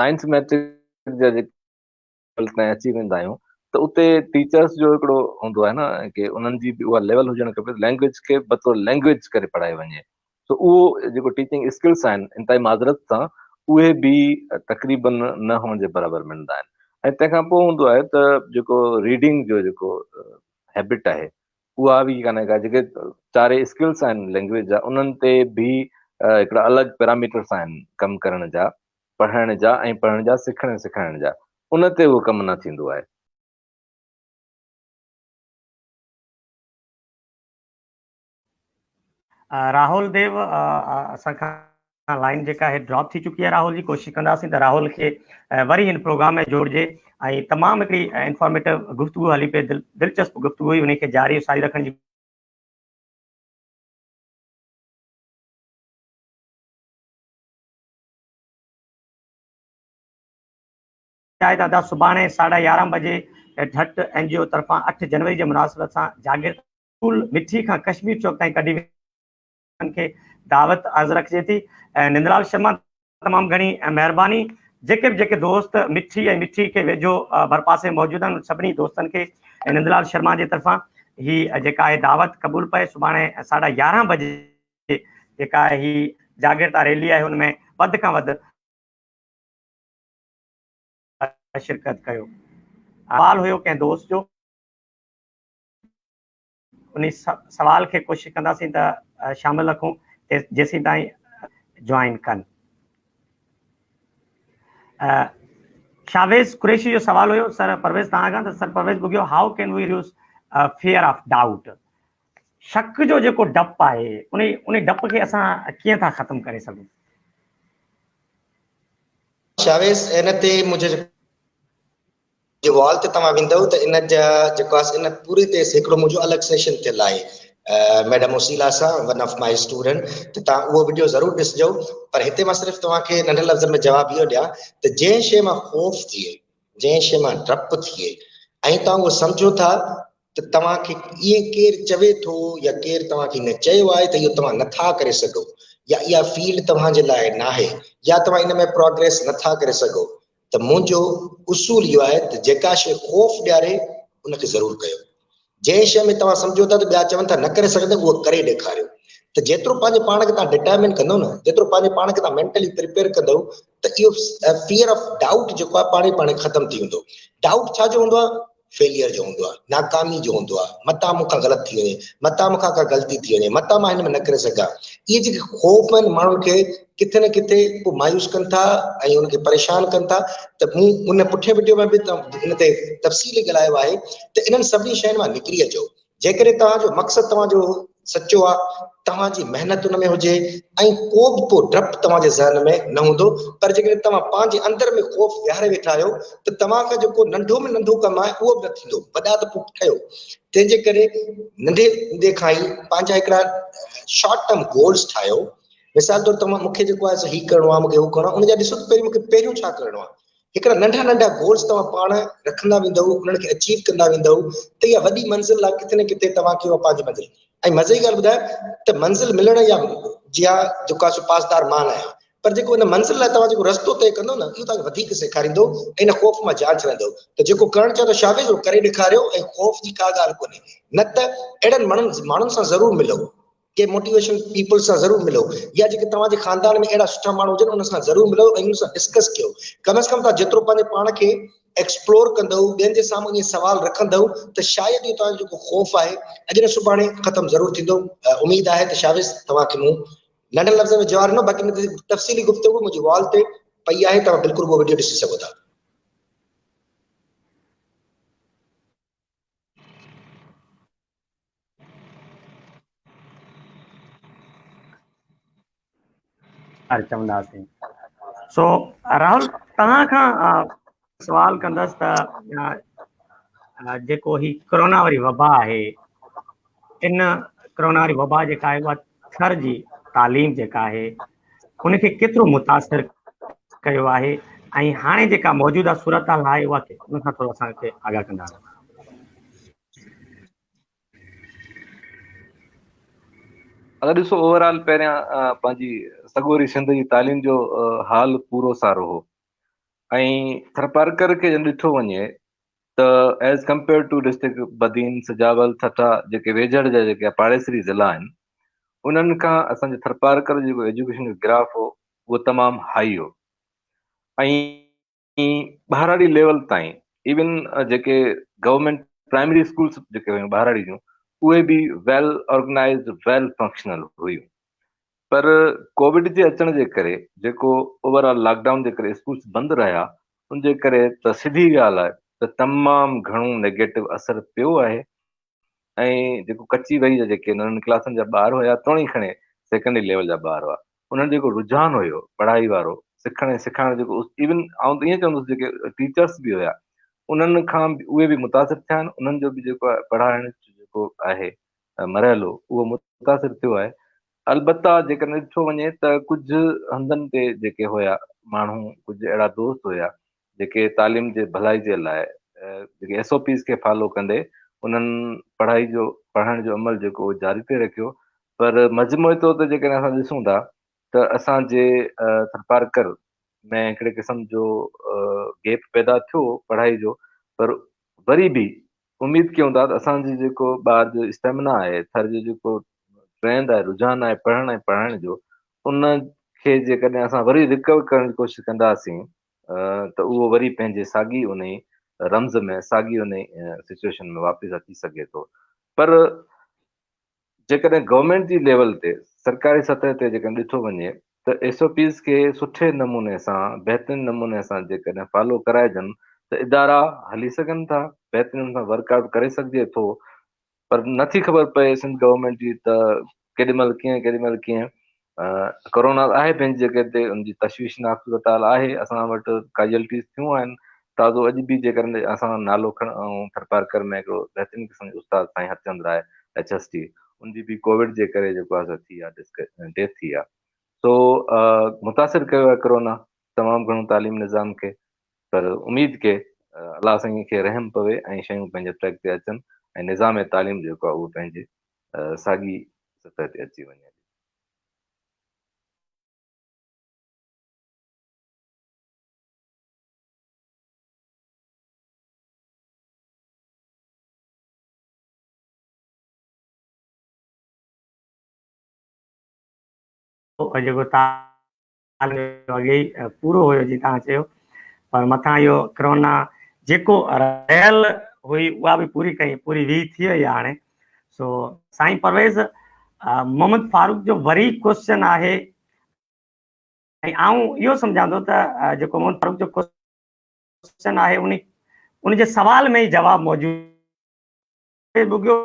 نائنٿ ميٽرڪ جا جيڪا ليول تائين اچي ويندا آهيون ته اتي ٽيچرس جو هڪڙو هوندو آهي نه ڪي انهن جي به اها ليول هجڻ کپي لينگويج کي بطور لينگويج ڪري پڙهائي وڃي سو اهو جيڪو ٽيچنگ اسڪلس آهن انتهائي معذرت سان اهي به تقريبن نه هئڻ جي برابر ملندا آهن ۽ تنهن کان پوء هوندو آهي ته جيڪو ريڊنگ جو جيڪو هيبٽ آهي اها به ڪانه ڪا جيڪي چارئي اسڪلس آهن لينگويج جا انهن تي به هڪڙا الڳ پيراميٽرس آهن ڪم ڪرڻ جا پڙهائڻ جا ۽ پڙهڻ جا سکڻ ۽ سکائڻ جا ان تي اهو ڪم نه ٿيندو آهي. راهول ديو اسان کان لائن جيڪا آهي ڊراپ ٿي چڪي آهي راهول جي ڪوشش ڪنداسين ته راهول کي وري هن پروگرام ۾ جوڙجي ۽ تمام هڪڙي انفارميٽو گفتگو هلي پئي دلچسپ گفتگو هئي ان کي جاري ساري رکڻ جي آهي ته ادا سڀاڻي ساڍا 11 بجي ڍٽ اين جي او طرفان 8 جنوري جي مناسبت سان جاگرتا اسڪول مٺي کان ڪشمير چوڪ تائين ڪڍي ويندي کي دعوت عرض رکجي ٿي نندلال شرما تمام گهڻي مهرباني جيڪي به جيڪي دوست مٺي ۽ مٺي کي ويجهو ڀرپاسي موجود آهن سڀني دوستن کي نندلال شرما جي طرفان هي جيڪا آهي دعوت قبول پئي سڀاڻي ساڍا 11 بجي جيڪا هي جاگرتا ريلي آهي ان ۾ وڌ کان وڌ شرڪت ڪيو. سوال هيو ڪنهن دوست جو انهي سوال کي ڪوشش ڪنداسين ته شامل رکون جيسين تائين جوائن ڪن. شاويز قريشي جو سوال هيو سر پرويز توهان کان ته sir Parvez Bughio how can we reduce fear of doubt شڪ جو جيڪو ڊپ آهي ان ان ڊپ کي اسان ڪيئن ٿا ختم ڪري سگهون؟ شاويز ان تي منهنجي جي وال تي توهان ويندؤ ته ان جا جيڪو آهي ان پوري تي هڪڙو منهنجو الڳ سيشن ٿيل آهي ميڊم اوسيلا سان ون آف my student ته توهان اهو وڊيو ضرور ڏسجو پر هتي مان صرف توهان کي ننڍن لفظن ۾ جواب اهو ڏيان ته جنهن شيء مان خوف ٿئي جنهن شيء مان ڊپ ٿئي ۽ توهان اهو سمجهو ٿا ته توهان کي ائين ڪير چوي ٿو يا ڪير توهان کي ائين چيو آهي ته اهو توهان نٿا ڪري سگهو يا اها فيلڊ توهان جي لاء ناهي يا توهان ان ۾ پروگريس نٿا ڪري سگهو ته منهنجو اصول اهو آهي ته جيڪا شيء خوف ڏياري ان کي ضرور ڪيو. جنهن شيء ۾ توهان سمجهو ٿا ته ٻيا چون ٿا نه ڪري سگهندا اهو ڪري ڏيکاريو. ته جيترو پنهنجي پاڻ کي توهان ڊٽرمن ڪندو نه، جيترو پنهنجي پاڻ کي توهان مينٽلي پريپيئر ڪندو ته اهو فيئر آف ڊائوٽ جيڪو آهي پاڻ ئي پاڻ ختم ٿي ويندو. ڊائوٽ ڇا جو هوندو آهي؟ فيليئر جو هوندو آهي، ناڪامي جو هوندو آهي، متان مون کان غلط ٿي وڃي، متان مون کان ڪا غلطي ٿي وڃي، متان مان هن ۾ نه ڪري سگهان. اهي جيڪي خوف آهن ماڻهن کي ڪٿي نه ڪٿي پوء مايوس ڪن ٿا ۽ ان کي پريشان ڪن ٿا ته مون ان پٺين وڊيو ۾ به ان تي تفصيلي ڳالهايو آهي ته انهن سڀني شين مان نڪري اچو. جيڪڏهن توهان جو مقصد توهان جو سچو آ، توهان جي محنت ان ۾ هجي ۽ ڪو به پوء ڊپ توهان جي ذهن ۾ نه هوندو پر جيڪڏهن توهان پنهنجي اندر ۾ خوف ويهاري ويٺا آهيو ته توهان کان جيڪو ننڍو ۾ ننڍو ڪم آهي اهو به نه ٿيندو، وڏا ته پوء ٺهيو. تنهن جي ڪري ننڍي هوندي کان ئي پنهنجا هڪڙا شارٽ ٽرم گولز ٺاهيو. مثال طور توهان مون کي جيڪو آهي سو هي ڪرڻو آهي، مون کي هو ڪرڻو آهي، ان جا ڏسو ته پهرين مون کي پهريون ڇا ڪرڻو آهي. هڪڙا ننڍا ننڍا گولز توهان پاڻ رکندا ويندؤ، انهن کي اچيو ڪندا ويندؤ ته اها وڏي منزل آهي، ڪٿي نه ڪٿي توهان کي اها پنهنجي منزل ۽ مزي جي ڳالهه ٻڌايان ته منزل ملڻ يا جي ها جيڪو آهي سو پاسدار مان نه آهيان پر جيڪو ان منزل لاء توهان جيڪو رستو طئي ڪندو نه اهو توهان کي وڌيڪ سيکاريندو ۽ ان خوف مان جان ڇڏائيندو ته جيڪو ڪرڻ چاهيو ٿا شاويز اهو ڪري ڏيکاريو ۽ خوف جي ڪا ڳالهه ڪونهي نه ته اهڙن ماڻهن سان ضرور ملو. ڪي موٽيويشن پيپل سان ضرور ملو يا جيڪي توهان جي خاندان ۾ اهڙا سٺا ماڻهو هجن انهن سان ضرور ملو ۽ انهن سان ڊسڪس ڪيو. ڪم از ڪم توهان جيترو پنهنجي پاڻ کي ايڪسپلور ڪندؤ، ٻين جي سامهون ائين سوال رکندؤ ته شايد اهو توهان جو جيڪو خوف آهي اڄ نه سڀاڻي ختم ضرور ٿيندو. اميد آهي ته شاويز توهان کي مون ننڍن لفظن ۾ جواب ڏنو باقي ان تي تفصيلي گفتگو منهنجي وال تي پئي آهي توهان بلڪل اهو وڊيو ڏسي سگهو ٿا. چونداسين سو راهول توهان کان سوال ڪندس ته جيڪو هي ڪرونا واري وبا آهي ان ڪرونا واري وبا جيڪا آهي اها ٿر جي تعليم جيڪا آهي ان کي ڪيترو متاثر ڪيو آهي ۽ هاڻي جيڪا موجوده صورتحال آهي اها ان کان ٿورو اسان کي آگاهه ڪندا. اگر ڏسو اوور آل پهريان پنهنجي سڳوري سنڌ جي تعليم جو حال پورو سارو هو ۽ ٿرپارڪر کي جڏهن ڏٺو وڃي ته as compare to district Badin, Sujawal, Thatta جيڪي ويجهڙ جا جيڪي پاڙيسري ضلعا آهن انهن کان اسان جي ٿرپارڪر جو جيڪو ايجوڪيشن جو گراف هو اهو تمام هائي هو ۽ ٻهراڙي ليول تائين ايون جيڪي گورنمينٽ پرائمري اسڪولس جيڪي هيون ٻهراڙي جون اهي به ويل آرگنائزڊ ويل فنڪشنل هيون پر ڪووڊ جي اچڻ جي ڪري جيڪو اوور آل لاڪ ڊائون جي ڪري اسڪولس بند رهيا ان جي ڪري ته سڌي ڳالهه آهي ته تمام گهڻو نيگيٽو اثر پيو آهي ۽ جيڪو ڪچي وهي جا جيڪي ننڍن ڪلاسن جا ٻار هيا توڻي کڻي سيڪنڊري ليول جا ٻار هئا انهن جيڪو رجحان هيو پڙهائي وارو سکڻ ۽ سيکارڻ جيڪو ايون آئون ته ائين چوندس جيڪي ٽيچرس به هيا انهن کان اهي به متاثر ٿيا آهن انهن جو به جيڪو پڙهائڻ جيڪو آهي مرحلو اهو متاثر ٿيو آهي البته جيڪڏهن ڏٺو وڃي ته ڪجهه هنڌن تي جيڪي هيا ماڻهو ڪجهه اهڙا دوست هيا جيڪي تعليم جي ڀلائي جي لاء جيڪي ايس او پيز کي فالو ڪندي انهن پڙهائي جو پڙهائڻ جو عمل جيڪو جاري پئي رکيو پر مجموعي طور تي جيڪڏهن اسان ڏسون ٿا ته اسان جي ٿرپارڪر ۾ هڪڙي قسم جو گيپ پيدا ٿيو پڙهائي جو پر وري به اميد ڪيون ٿا ته اسان جي جيڪو ٻار جو اسٽيمنا آهي ٿر جو جيڪو ٽرينڊ آهي رجحان آهي پڙهڻ ۽ پڙهائڻ جو ان کي جيڪڏهن اسان وري ريڪور ڪرڻ جي ڪوشش ڪنداسين ته اهو وري پنهنجي ساڳي ان رمز ۾ ساڳي ان سچويشن ۾ واپس اچي سگهي ٿو پر جيڪڏهن گورنمينٽ جي ليول تي سرڪاري سطح تي جيڪڏهن ڏٺو وڃي ته ايس او پيز کي سٺي نموني سان بهترين نموني سان جيڪڏهن فالو ڪرائجن ته ادارا هلي سگهن ٿا بهترين سان ورڪ آئوٽ ڪري سگهجي ٿو پر نٿي خبر پئي سنڌ گورنمينٽ جي ته ڪيڏي مهل ڪيئن ڪيڏي مهل ڪيئن ڪورونا آهي پنهنجي جڳهه تي ان جي تشويشناڪ صورتحال آهي اسان وٽ ڪيجلٽيز ٿيون آهن تازو اڄ به جيڪڏهن اسان نالو کڻون ٿرپارڪر ۾ هڪڙو بهترين قسم جو استاد سائين هرچند راء ايڇ ايس ٽي ان جي به ڪووڊ جي ڪري جيڪو آهي سو ٿي آهي ڊيٿ ٿي آهي سو متاثر ڪيو آهي ڪورونا تمام گهڻو تعليم نظام کي پر اميد ڪي الله سائين کي رحم پوي ۽ شيون پنهنجي ٽريڪ تي اچن ۽ نظام تعليم جيڪو آهي اهو پنهنجي ساڳي سطح تي اچي وڃي. جيڪو اڳي ئي پورو هيو جيئن توهان چيو پر مٿان اهو ڪرونا جيڪو رهيل هئي اها به پوري ڪئي پوري ويهي ٿي وئي آهي هاڻي سو سائين پرويز محمد فاروق جو وري ڪوشچن آهي ۽ آئون اهو سمجهان ٿو ته جيڪو محمد فاروق جو ڪوشچن آهي ان ان جي سوال ۾ ئي جواب موجود Bughio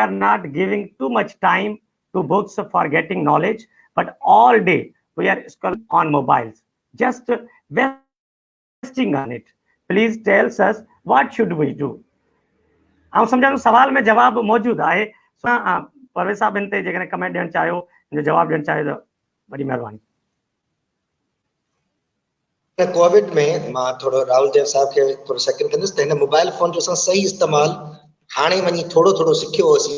are not giving too much time to books for getting knowledge but all day we are scrolling on mobiles just wasting on it please tells us what should we do آئون سمجهان ٿو سوال ۾ جواب موجود آهي پرويز صاحب ان تي جيڪڏهن ڪمينٽ ڏيڻ چاهيو ان جو جواب ڏيڻ چاهيو ته وڏي مهرباني هن ڪووڊ ۾ مان ٿورو راهول ديو صاحب کي ٿورو سيڪنڊ ڪندس ته هن موبائل فون جو اسان صحيح استعمال هاڻي وڃي ٿورو ٿورو سکيو هوسين.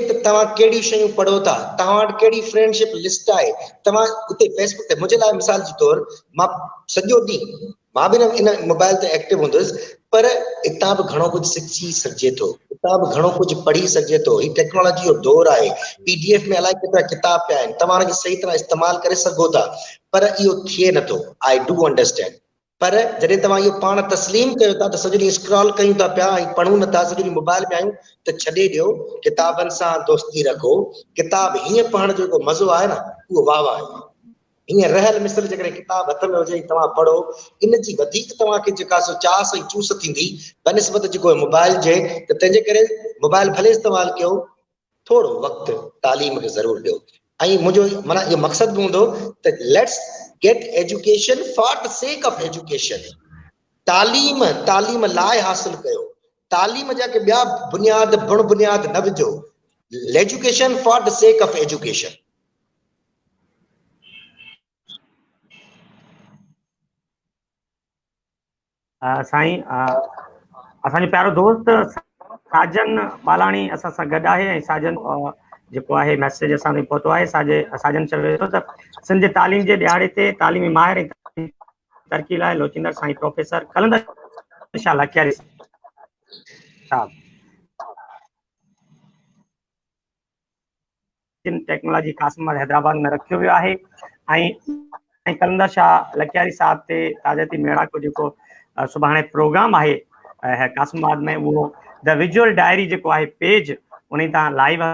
ته توهان ڪهڙيون شيون پڙهو ٿا، توهان وٽ ڪهڙي فرينڊشپ لسٽ آهي، توهان اتي فيسبڪ تي منهنجي لاء مثال جي طور مان سڄو ڏينهن مان به ان موبائل تي ايڪٽو هوندس پر اتان به گهڻو ڪجهه سکي سگهجي ٿو، اتان به گهڻو ڪجهه پڙهي سگهجي ٿو، هي ٽيڪنالاجي جو دور آهي، پي ڊي ايف ۾ الائي ڪيترا ڪتاب پيا آهن، توهان ان کي صحيح طرح استعمال ڪري سگهو ٿا پر اهو ٿئي نٿو، I do understand. پر جڏهن توهان اهو پاڻ تسليم ڪيو ٿا ته سڄو ڏينهن اسڪرال ڪيون ٿا پيا ۽ پڙهون نٿا، سڄو ڏينهن موبائل ۾ آهيون ته ڇڏي ڏيو، ڪتابن سان دوستي رکو، ڪتاب هيئن پڙهڻ جو جيڪو مزو آهي نه اهو واهه واهه آهي. هيئن رهيل مثل جيڪڏهن ڪتاب هٿ ۾ هجي ۽ توهان پڙهو ان جي وڌيڪ توهان کي جيڪا سو چاس ۽ چوس ٿيندي بنسبت جيڪو موبائل جي ته تنهن جي ڪري موبائل ڀلي استعمال ڪيو ٿورو وقت تعليم کي ضرور ڏيو ۽ منهنجو معنيٰ اهو مقصد به هوندو ته let's get education for the sake of education تعليم تعليم لاء حاصل ڪيو تعليم جا ڪي ٻيا بنياد بڻ بنياد نه وجهو education for the sake of education. سائين اسان جو پيارو دوست ساجن بالاڻي اسان سان گڏ آهي ۽ ساجن جيڪو آهي ميسيج اسان تائين پهتو آهي ساجي ساجن چوي ٿو ته سنڌ جي تعليم جي ڏهاڙي تي تعليمي ماهر ۽ ترقي لاء لوچيندڙ سائين پروفيسر قلندر شاهه لکياري صاحب جن ٽيڪنالاجي قاسم آباد حيدرآباد ۾ رکيو ويو آهي ۽ ۽ قلندر شاهه لڪياري صاحب تي تعزيتي ميڙاڪو جيڪو سڀاڻي پروگرام آهي قاسم آباد ۾ اهو the visual diary جيڪو آهي پيج ان تان لائيو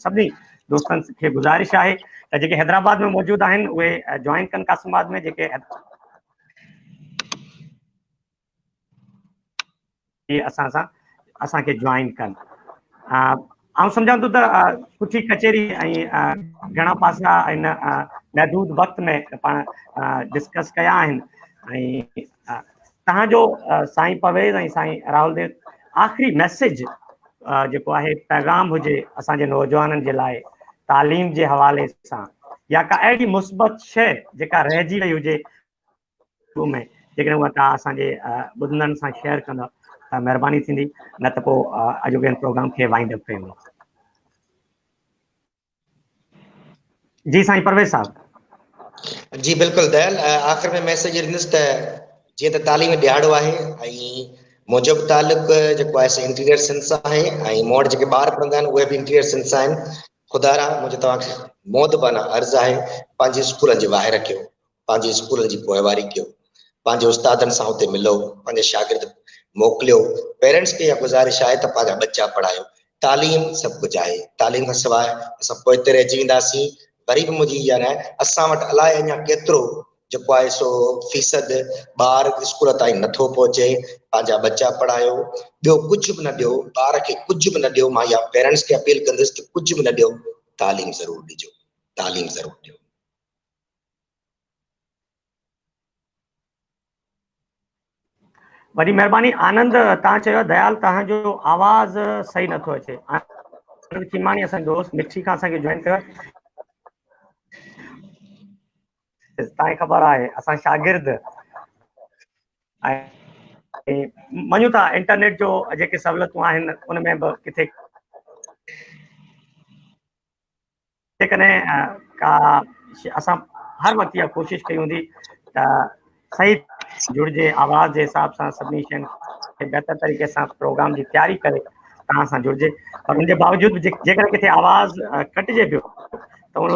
سڀني دوستن کي گذارش آهي ته جيڪي حيدرآباد ۾ موجود آهن اهي جوائن ڪن قاسم آباد ۾ جيڪي اسان سان اسان کي جوائن ڪن. آئون سمجهان ٿو ته سٺي ڪچهري ۽ گهڻا پاسا ان محدود وقت ۾ پاڻ ڊسڪس ڪيا آهن ۽ تهان جو سائين پرويز ۽ سائين راهول ديو آخري ميسج جيڪو آهي پيغام هجي اسان جي نوجوانن جي لاء تعليم جي حوالي سان يا ڪا اهڙي مثبت شيء جيڪا رهجي وئي هجي ۾ جيڪڏهن اها توهان اسان جي ٻڌندڙن سان شيئر ڪندا ته مهرباني ٿيندي نه ته پوء اڄوڪي هن پروگرام کي وائنڊ اپ ڪيون. جي سائين پرويز صاحب. جي بلڪل ديال آخر ۾ ميسيج ڏيندس ته جيئن ته تعليمي ڏهاڙو آهي ۽ منهنجو به تعلق جيڪو آهي سو انٽيريئر سنڌ سان آهي ۽ مون وٽ جيڪي ٻار پڙهندا آهن اهي به انٽيريئر سنڌ سان آهن خدارا منهنجو توهان کي مودبانه عرض آهي پنهنجي اسڪولن جي واهر ڪيو پنهنجي اسڪولن جي پوئواري ڪيو، پنهنجي استادن سان اتي ملو، پنهنجا شاگرد موڪليو، پيرنٽس کي اها گذارش آهي ته پنهنجا ٻچا پڙهايو، تعليم سڀ ڪجهه آهي، تعليم کان سواء اسان پوئتي رهجي وينداسين، وري به منهنجي اها راء اسان وٽ الائي اڃا ڪيترو جيڪو آهي سو فيصد ٻار اسڪول تائين نٿو پهچي، پنهنجا ٻچا پڙهايو، ٻيو ڪجهه به نه ڏيو، ٻار کي ڪجهه به نه ڏيو، مان اها پيرنٽس کي اپيل ڪندس ته ڪجهه به نه ڏيو، تعليم ضرور ڏجو، تعليم ضرور ڏيو. وڏي مهرباني آنند تان چيو ديال تهان جو آواز صحيح نٿو اچي آنند کيماڻي اسان دوست مٺي کان اسان کي جوائن ڪيو تان خبر آهي اسان شاگرد ۽ مڃون ٿا انٽرنيٽ جو جيڪي سهولتون آهن ان ۾ به ڪٿي جيڪڏهن ڪا اسان هر وقت اها ڪوشش ڪئي هوندي ته صحيح جڙجي آواز جي حساب سان سڀني شين کي بهتر طريقي سان پروگرام جي تياري ڪري توهان سان جڙجي پر ان جي باوجود به جيڪڏهن ڪٿي آواز ڪٽجي پيو ته ان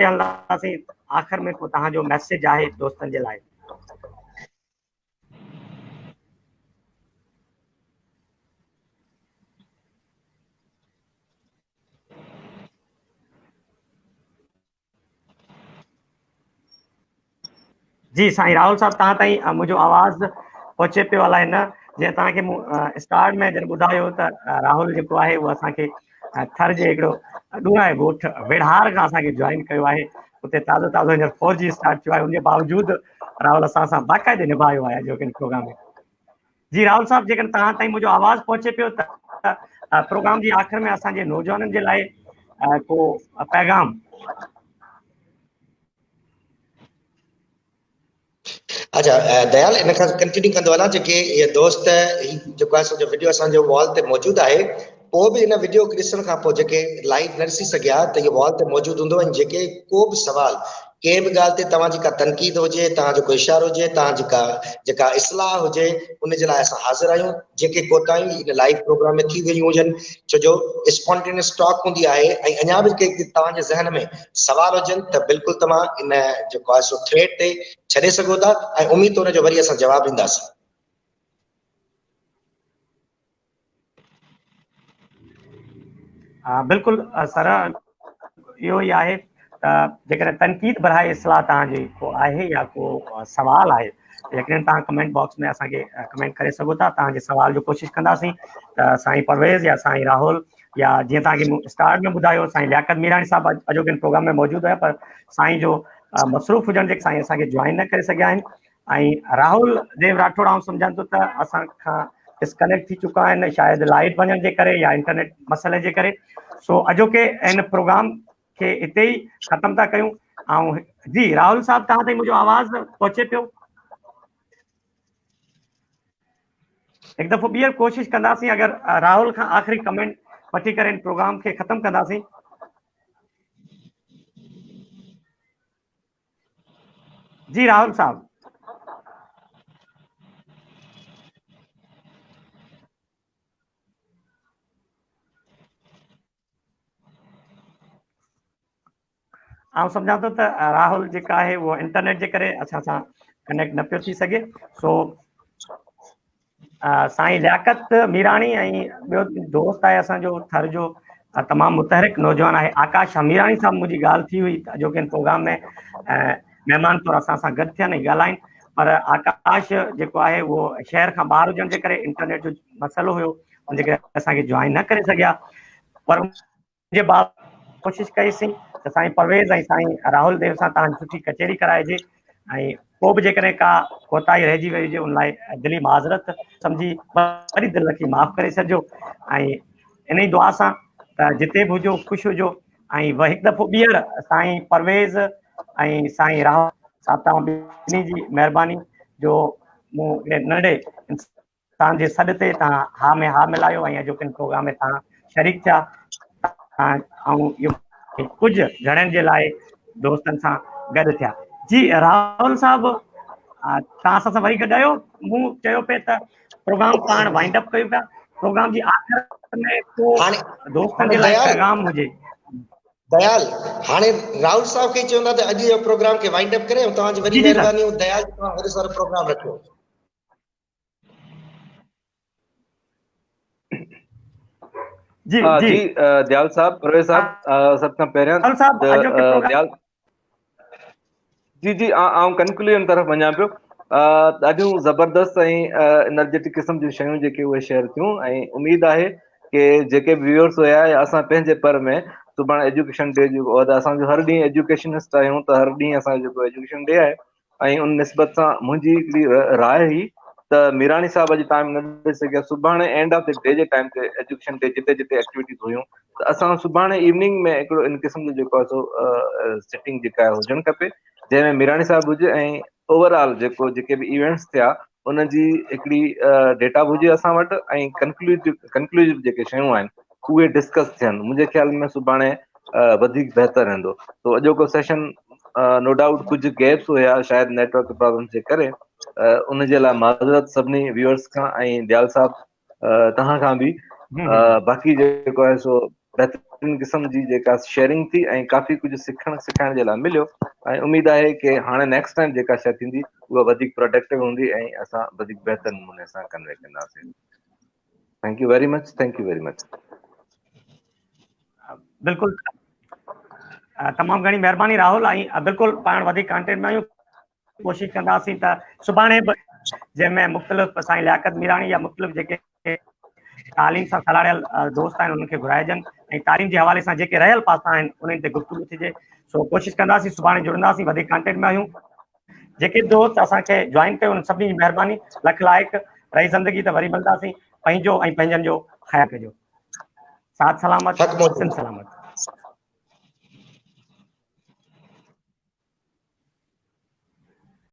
هلنداسين آخر ۾ ڪو توهان جو ميسيج آهي دوستن جي لاء. جي سائين راهول صاحب توهان تائين منهنجو آواز پهچي پيو الائي نه جيئن توهان کي مون اسٽارٽ ۾ جڏهن ٻڌايو ته راهول جيڪو آهي اهو اسان کي ٿر جي هڪڙو ڏورانهين ڳوٺ ويڙهار کان اسان کي جوائن ڪيو آهي اتي تازو تازو هينئر فور جي اسٽارٽ ٿيو آهي ان جي باوجود راهول اسان سان باقاعدي نڀايو آهي اڄوڪي پروگرام ۾ جي راهول صاحب جيڪڏهن توهان تائين منهنجو آواز پهچي پيو ته پروگرام جي آخر ۾ اسان جي نوجوانن جي لاء ڪو پيغام. اچھا ديال ان کان ڪنٽينيو ڪندو هلان جيڪي هي دوست هي جيڪو آهي سو وڊيو اسان جو وال تي موجود آهي پوء به ان وڊيو کي ڏسڻ کان پوء جيڪي لائيو نه ڏسي سگهيا ته هي وال تي موجود هوندو ۽ جيڪي ڪو به سوال ڪنهن به ڳالهه تي توهان جي ڪا تنقيد هجي توهان جو ڪو اشارو هجي توهان جي ڪا جيڪا اصلاح هجي ان جي لاء اسان حاضر آهيون جيڪي ڪوتاهيون ان لائيو پروگرام ۾ ٿي ويون هجن ڇو جو اسپونٽينس ٽاڪ هوندي آهي ۽ اڃا به ڪي توهان جي ذهن ۾ سوال هجن ته بلڪل توهان ان جيڪو آهي سو ٿريڊ تي ڇڏي سگهو ٿا ۽ اميد ته ان جو وري اسان جواب ڏينداسين. ها بلڪل سر اهو ئي آهي ته جيڪڏهن تنقيد برائي اصلاح توهان جي ڪو آهي يا ڪو سوال آهي يقينن توهان ڪمينٽ باڪس ۾ اسان کي ڪمينٽ ڪري سگهو ٿا توهان جي سوال جو ڪوشش ڪنداسين ته سائين پرويز يا سائين راهول يا جيئن توهان کي مون اسٽارٽ ۾ ٻڌايو سائين لياقت ميراڻي صاحب اڄوڪي پروگرام ۾ موجود هيا پر سائين جو مصروف هجڻ جي سائين اسان کي جوائن نه ڪري سگهيا آهن ۽ راهول ديو راٺوڙ آئون سمجهان ٿو ته اسان کان ڊسڪنيڪٽ ٿي چڪا آهن شايد لائٽ وڃڻ جي ڪري يا انٽرنيٽ مسئلي جي ڪري سو اڄوڪي هن پروگرام کي اتي ئي ختم ٿا ڪيون آئون جي راهول صاحب توهان تائين منهنجو آواز پهچي پيو هڪ دفعو ٻيهر ڪوشش ڪنداسين اگر راهول کان آخري ڪمينٽ وٺي ڪري هن پروگرام کي ختم ڪنداسين. جي راهول صاحب. آئون سمجهان ٿو ته راهول جيڪا آهي اهو انٽرنيٽ جي ڪري اسان سان ڪنيڪٽ نه پيو ٿي سگهي سو سائين لياقت ميراڻي ۽ ٻيو دوست آهي اسان جو ٿر جو تمام متحرڪ نوجوان آهي آڪاش ميراڻي صاحب منهنجي ڳالهه ٿي هئي ته اڄوڪي پروگرام ۾ مهمان طور اسان سان گڏ ٿين ۽ ڳالهائين پر آڪاش جيڪو آهي اهو شهر کان ٻاهر هجڻ جي ڪري انٽرنيٽ جو مسئلو هيو ان جي ڪري اسان کي جوائن نه ڪري سگهيا پر جي بعد ڪوشش ڪئي سين ته سائين پرويز ۽ سائين راهول ديو سان توهان جي سٺي ڪچهري ڪرائجي ۽ پوء به جيڪڏهن ڪا ڪوتاهي رهجي وئي هجي ان لاء دلي معذرت سمجهي وڏي دل رکي معاف ڪري ڇڏجو ۽ ان ئي دعا سان ته جتي به هجو خوش هجو ۽ هڪ دفعو ٻيهر سائين پرويز ۽ سائين راهول صاحب توهان ٻنهي جي مهرباني جو مون ننڍڙي توهان جي سڏ تي توهان ها ۾ ها ملايو ۽ اڄوڪن پروگرام ۾ توهان شريڪ ٿيا. توهان آئون اهو ڪجهه گهڙين جي لاء دوستن سان گڏ ٿيا. جي راهول صاحب توهان اسان سان وري گڏ آهيو. مون چيو پئي ته پروگرام پاڻ وائنڊ اپ ڪيون پيا. پروگرام جي آخر ۾ ڪو دوستن جي لاء پيغام هجي. ديال هاڻي راهول صاحب کي چوندا ته اڄ جو پروگرام کي وائنڊ اپ ڪري ۽ توهان جي وڏي مهرباني ديال توهان هيڏو سارو پروگرام رکيو. جي جي جي ديال صاحب پرويز صاحب سڀ کان پهريان ديال جي جي آئون ڪنڪلوزن طرف وڃان پيو ڏاڍيون زبردست ۽ انرجيٽڪ قسم جون شيون جيڪي اهي شيئر ٿيون ۽ اميد آهي ڪي جيڪي به ويورس هيا يا اسان پنهنجي پر ۾ سڀاڻي ايجوڪيشن ڊي جو اسان جو هر ڏينهن ايجوڪيشنسٽ آهيون ته هر ڏينهن اسان جو جيڪو ايجوڪيشن ڊي آهي ۽ ان نسبت سان منهنجي هڪڙي راء هئي ته ميراڻي صاحب اڄ ٽائيم نه ڏئي سگهيا سڀاڻي اينڊ آف the D جي ٽائيم تي ايجوڪيشن ڊي جتي جتي ايڪٽيوٽيز هيون ته اسان سڀاڻي ايوننگ ۾ هڪڙو ان قسم جو جيڪو آهي سو سٽنگ جيڪا آهي هجڻ کپي جنهن ۾ ميراڻي صاحب هجي ۽ اوور آل جيڪو جيڪي به ايونٽس ٿيا ان جي هڪڙي ڊيٽا به هجي اسان وٽ ۽ ڪنڪلوزو ڪنڪلوزو جيڪي شيون آهن اهي ڊسڪس ٿين منهنجي خيال ۾ سڀاڻي وڌيڪ بهتر رهندو تو اڄوڪو سيشن نو ڊائوٽ ڪجهه گيپس هيا شايد نيٽورڪ پرابلم جي ڪري ان جي لاء معذرت سڀني ويورز کان ۽ ديال صاحب توهان کان به باقي جيڪو آهي سو بهترين قسم جي جيڪا شيئرنگ ٿي ۽ ڪافي ڪجهه سکڻ سکائڻ جي لاء مليو ۽ اميد آهي ڪي هاڻي نيڪسٽ ٽائيم جيڪا شيء ٿيندي اها وڌيڪ پروڊڪٽو هوندي ۽ اسان وڌيڪ بهتر نموني سان ڪنوي ڪنداسين thank you very much thank you very much بلڪل تمام گهڻي مهرباني راهول ۽ بلڪل پاڻ وڌيڪ ڪانٽيڪٽ ۾ آهيون ڪوشش ڪنداسين ته سڀاڻي به جنهن ۾ مختلف سائين لياقت ميراڻي يا مختلف جيڪي تعليم سان سلهاڙيل دوست آهن انهن کي گهرائجن ۽ تعليم جي حوالي سان جيڪي رهيل پاسا آهن انهن تي گفتگو ٿجي سو ڪوشش ڪنداسين سڀاڻي جڙنداسين وڌيڪ ڪانٽيڪٽ ۾ آهيون جيڪي دوست اسان کي جوائن ڪيو انهن سڀني جي مهرباني لک لائق رهي زندگي ته وري ملنداسين پنهنجو ۽ پنهنجن جو خيال ڪجو ساٿ سلامت سنڌ سلامت.